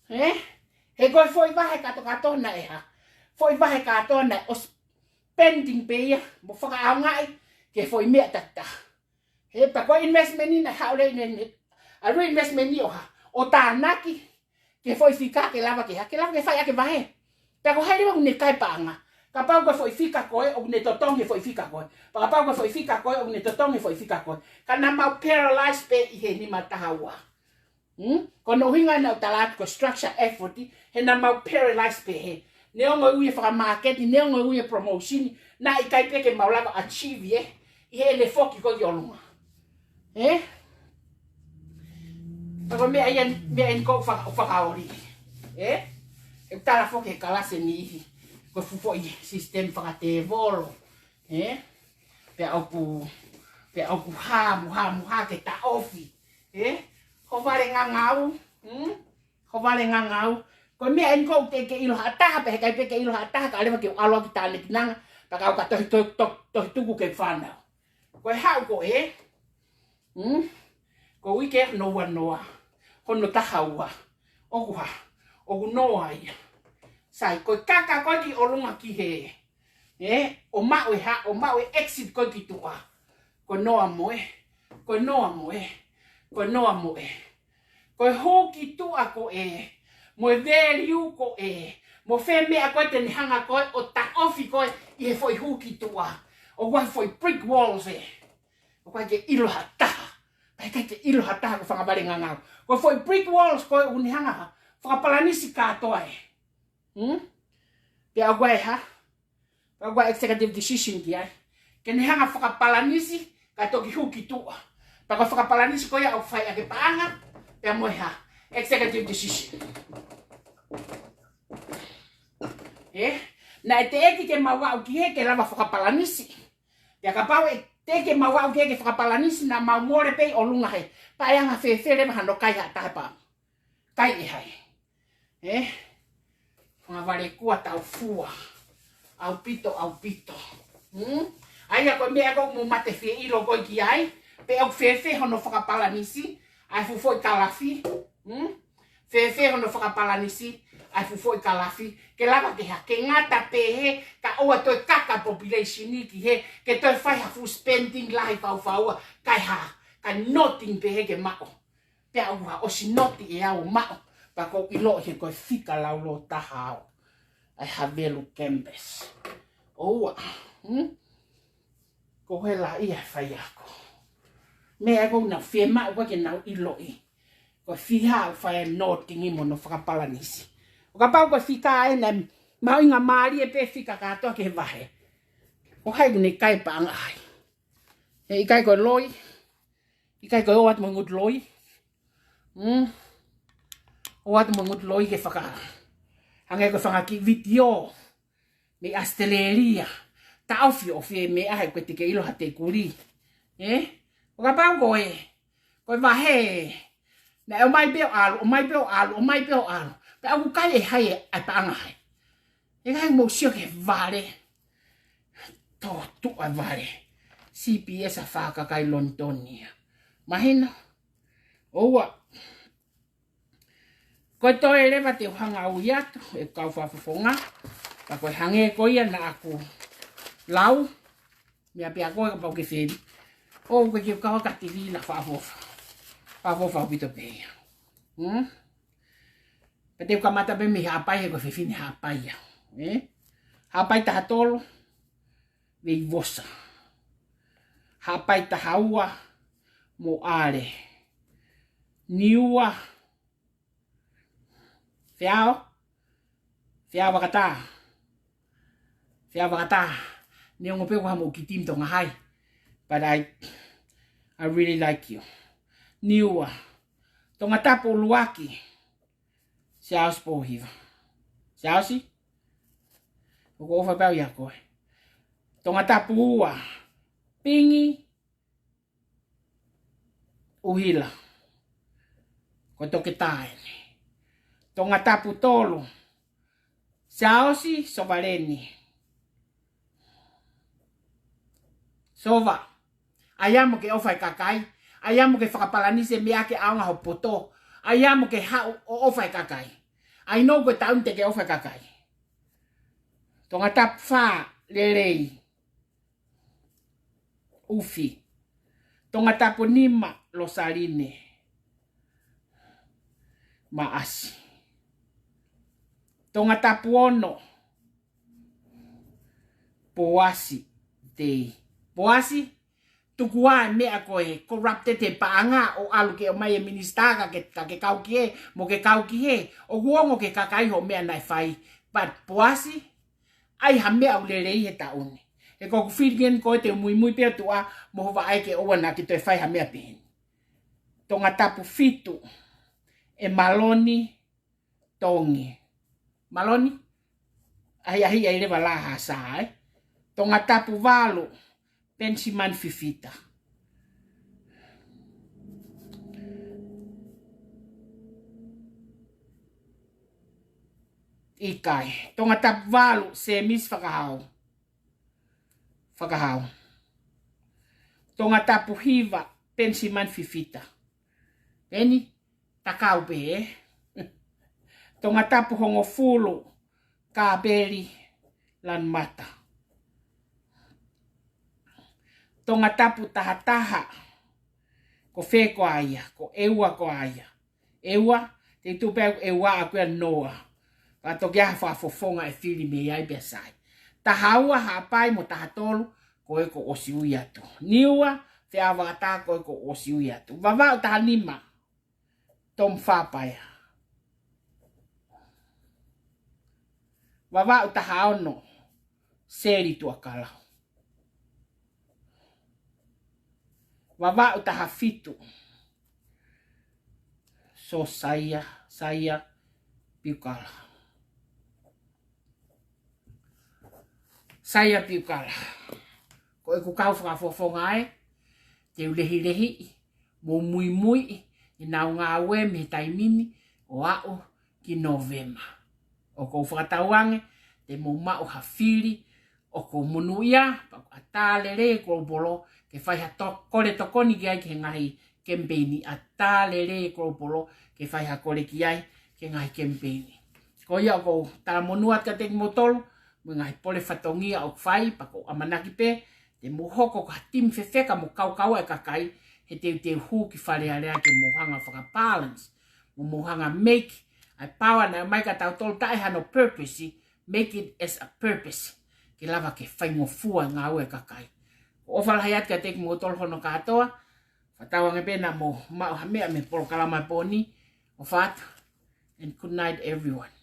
Ē? He ko e foʻi vahe kātoa kātoa naʻe hā? Foʻi vahe kātoa naʻe ʻosi pending pē ia, mo fakaʻaongaʻi ki he foʻi meʻa takitaha. He pea ko e investment ni naʻe haʻu leva ʻi he, ʻa e investment ni ʻo hā? ʻO tānaki ki he foʻi fika ke lava ke hā? Ke lava ke fai ʻaki e vahe. Pea ko hai leva ʻoku ne kai paʻanga? Kapau ko e foʻi fika ko ē ʻoku ne totongi e foʻi fika ko ē. Pea kapau ko e foʻi fika ko ē ʻoku ne totongi e foʻi fika ko ē. Ka naʻa mau paralyze pē ʻi he nima taha ua. Hmm? Ko hono ʻuhinga naʻa ku tala atu ko e structure effort, he naʻa mau paralyze pē he. Neongo e ui e fakamāketi, neongo e ui e promotion, naʻe ʻikai pē ke mau lava achieve ē, ʻi heʻene foki ko ē ki ʻolunga. Ē? Pea ko e meʻa ia, meʻa eni ʻoku faka-, ʻoku fakaoli. Ē? ʻE tala foki he kalasi ʻe niʻihi ko e fuʻu foʻi system fakatēvolo. Ē? Pea ʻoku, pea ʻoku hā mo hā mo hā ke taʻofi. Ē? Ho vale ngangau. Hmm? Ho vale ngangau. Ko e meʻa eni ʻoku teʻeki ke ʻilo ha taha, pea heʻikai pē ke ʻilo ha taha, ka ʻoua leva ke u ʻalu au ki tānekinanga, pea ka u ka tohi, tohi, tohi, tohi tuku ke fānau. Ko e haʻu ko ē, hmm? Ko e uike hono ua noa, hono taha ua. ʻOku hā? ʻOku noa ia. Sai, ko e kaka ko ē ki ʻolunga ki hē. Ē, ʻo maʻu e hā, ʻo maʻu e exit ko ē ki tuʻa. Ko e noa mo ē, ko e noa mo ē, ko e noa mo ē. Ko e hū ki tuʻa ko ē, mo e value ko ē, mo fē meʻa ko ē te ne hanga ko ē ʻo taʻofi ko ē ʻi he foʻi hū ki tuʻa. ʻOku ʻi ai e foʻi brick walls ē. ʻOku ʻikai ke ʻilo ha taha. Pea ʻikai ke ʻilo ha taha ko e fanga vale ngangau. Ko e foʻi brick walls ko ē ʻoku ne hanga fakapalanisi kātoa ē. Hmm? Pea ʻoku ʻi ai e hā? Pea ʻoku ʻi ai e executive decision ki ai. Ke ne hanga fakapalanisi, kae toki hū ki tuʻa. Pea ko e fakapalanisi ko ia ʻoku fai ʻaki e paʻanga, pea mo e hā? Executive decision. Ē? Naʻe teʻeki ke mau aʻu ki hē ke lava fakapalanisi. Pea kapau ʻe teʻeki ke mau aʻu ki hē ke fakapalanisi, naʻa mau mole pē ʻi ʻolunga hē. Pea ʻe anga fēfē leva hano kai ha taha pea kai ʻe hai? Ē? Fanga vale kuo tau fua. ʻAupito, ʻaupito. Hmm? ʻA ia ko e meʻa ʻoku mou mate fie ʻilo ko ē ki ai. Pe ʻoku fēfē hono fakapalanisi ʻa e fuʻu foʻi kalafi. Hmm? Fēfē hono fakapalanisi ʻa e fuʻu foʻi kalafi. Ke lava ke hā? Ke ngata pē hē, ka ʻoua toe kaka population ni ki hē, ke toe fai ha full spending lahi faufaua, kae hā? Kae nothing pē hē ke maʻu. Pea ʻoku hā? ʻOsi noti ʻe au ʻo maʻu, pea ʻoku ou ʻilo ʻi he ko e fika laulōtaha au. ʻA e Havelu Kempesi. ʻOua. Hmm? Ko e hā leva ia e faiako? Meʻa ʻoku ou nau fiemaʻu ko ē ke nau ʻiloʻi. Ko e fiha ʻoku fai ai e noting mo hono fakapalanisi. ʻO kapau ko e fika ē naʻe mahuʻinga mālie pē fika kātoa ki he vahe, ko hai ʻoku ne kai paʻanga ai? He ʻikai ko e loi, ʻikai ko e ō atu mo e ngutu loi. Hmm? ʻO atu mo e ngutu loi ke faka-, hangē ko e fanga kiʻi vitiō mei ʻAositelēlia. Taʻofi ʻo fie meʻa he ʻoku teʻeki ke ʻilo ha tekuli. Ē? ʻO kapau ko e, ko e vahe, naʻe ʻomai pē ʻo ʻalu, ʻomai pē ʻo ʻalu, ʻomai pē ʻo ʻalu. Pea ʻoku kai ʻe hai ʻa e paʻanga hai? ʻE kai mou sio ki he vale. Tō tuʻa vale. C P S ʻa e fakakai Lonitoni ia. Mahino? ʻOua. Ko e toe leva te u hanga ui atu, ʻe kau fakafofonga. Ka ko e hangē ko ia naʻa ku lau. Meʻa pē ʻa koe kapau ke fēfē. ʻOku ke kau ka tivi la fakafofa. Fakafofa ʻaupito pē ia. Hmm? Pea te u kamata pē mei Haʻapai he ko e fefine Haʻapai ia. Ē? Haʻapai taha tolu, Veivosa. Haʻapai taha ua, Moʻale. Niua. Feao. Feao Vakatā. Feao Vakatā. Neongo pē ʻoku hā mo e kiʻi timi Tonga High. But I, I really like you. Niua. Tongatapu ʻuluaki. Siaosi Pōhiva. Siaosi? ʻOku ou ʻofa pē au ʻia koe. Tongatapu ua. Pingi ʻUhila. Ko Toketā eni. Tongatapu tolu, Siaosi Sovaleni. Sova, ʻai ia mo ke ʻofa e kakai, ʻai ia mo ke fakapalanisi e meʻa ke ʻaonga ho poto, ʻai ia mo ke haʻu ʻo ʻofa e kakai. ʻAi nou ko e taʻu ni te ke ʻofa e kakai. Tongatapu fā, Lelei ʻUfi. Tongatapu nima, Losaline Maʻasi. Tongatapu ono, Poasi Tei. Poasi, tuku ā e meʻa ko e corrupted he paʻanga ʻo ʻalu ke ʻomai e minisitā ka ke, ka ke kau ki hē, mo ke kau ki hē, ʻoku ongo ki he kakai hoʻo meʻa naʻe fai. But Poasi, ʻai ha meʻa ʻoku lelei he taʻu ni. He ko ʻeku fili eni ko e te u muimui pē ʻo tuʻa mo hoʻo vaʻe ke ʻoua naʻa ke toe fai ha meʻa pehē ni. Tongatapu fitu, ʻe Maloni Tongi. Maloni, ʻahiʻahi ʻai leva lā ha sā, ē. Tongatapu valu, Penisimani Fifita. ʻIkai. Tongatapu valu, Semisi Fakahau. Fakahau. Tongatapu hiva, Penisimani Fifita. Peni, takau pē, ē. Tongatapu hongofulu, Kapeli Lanumata. Tongatapu tahataha, ko fē koā ia, ko ʻEua koā ia. ʻEua, te u tuʻu pē au ʻEua ʻa ko ia noa. Ka toki ʻai ha fakafofonga e fili mei ai pea sai. Tahaua Haʻapai mo tahatolu, ko e ko ʻOsi Ui atu. Niua, Feʻavakatā, ko e ko ʻOsi Ui atu. Vavaʻu tahanima, Tom Fapaia. Vavaʻu tahaono, Seli Tuakala. Vavaʻu tahafitu, Sosaia, Saia Piukala. Saia Piukala. Ko ʻeku kau fakafofonga ē, te u lehilehiʻi mo muimuiʻi ʻenau ngāue mei he taimi ni ʻo aʻu ki Nōvema. ʻOku ou fakatauange te mou maʻu ha fili ʻoku monūʻia, pea ʻatā lelei e Kolopolo ke fai ha to-, kole tokoni ki ai ki he ngaahi kemipeini. ʻAtā lelei e Kolopolo ke fai ha kole ki ai ki he ngaahi kemipeini. Ko ia ʻoku ou talamonū atu kiate kimoutolu mo e ngaahi pole fatongia ʻoku fai, pea ʻoku ou ʻamanaki pē te mou hoko ko ha timi fefeka mo kaukaua e kakai he teuteu hū ki Fale Alea ke mou hanga faka-balance, mo mou hanga make ʻa e paoa naʻe ʻomai kiate kitautolu taʻe hano purpose, make it as a purpose. Ke lava ke faingofua e ngāue e kakai. ʻOku ou ʻofa lahi atu kiate kimoutolu hono kātoa, fakatauange pē naʻa mou maʻu ha meʻa mei he polokalama pō ni, ʻofa atu, and good night everyone.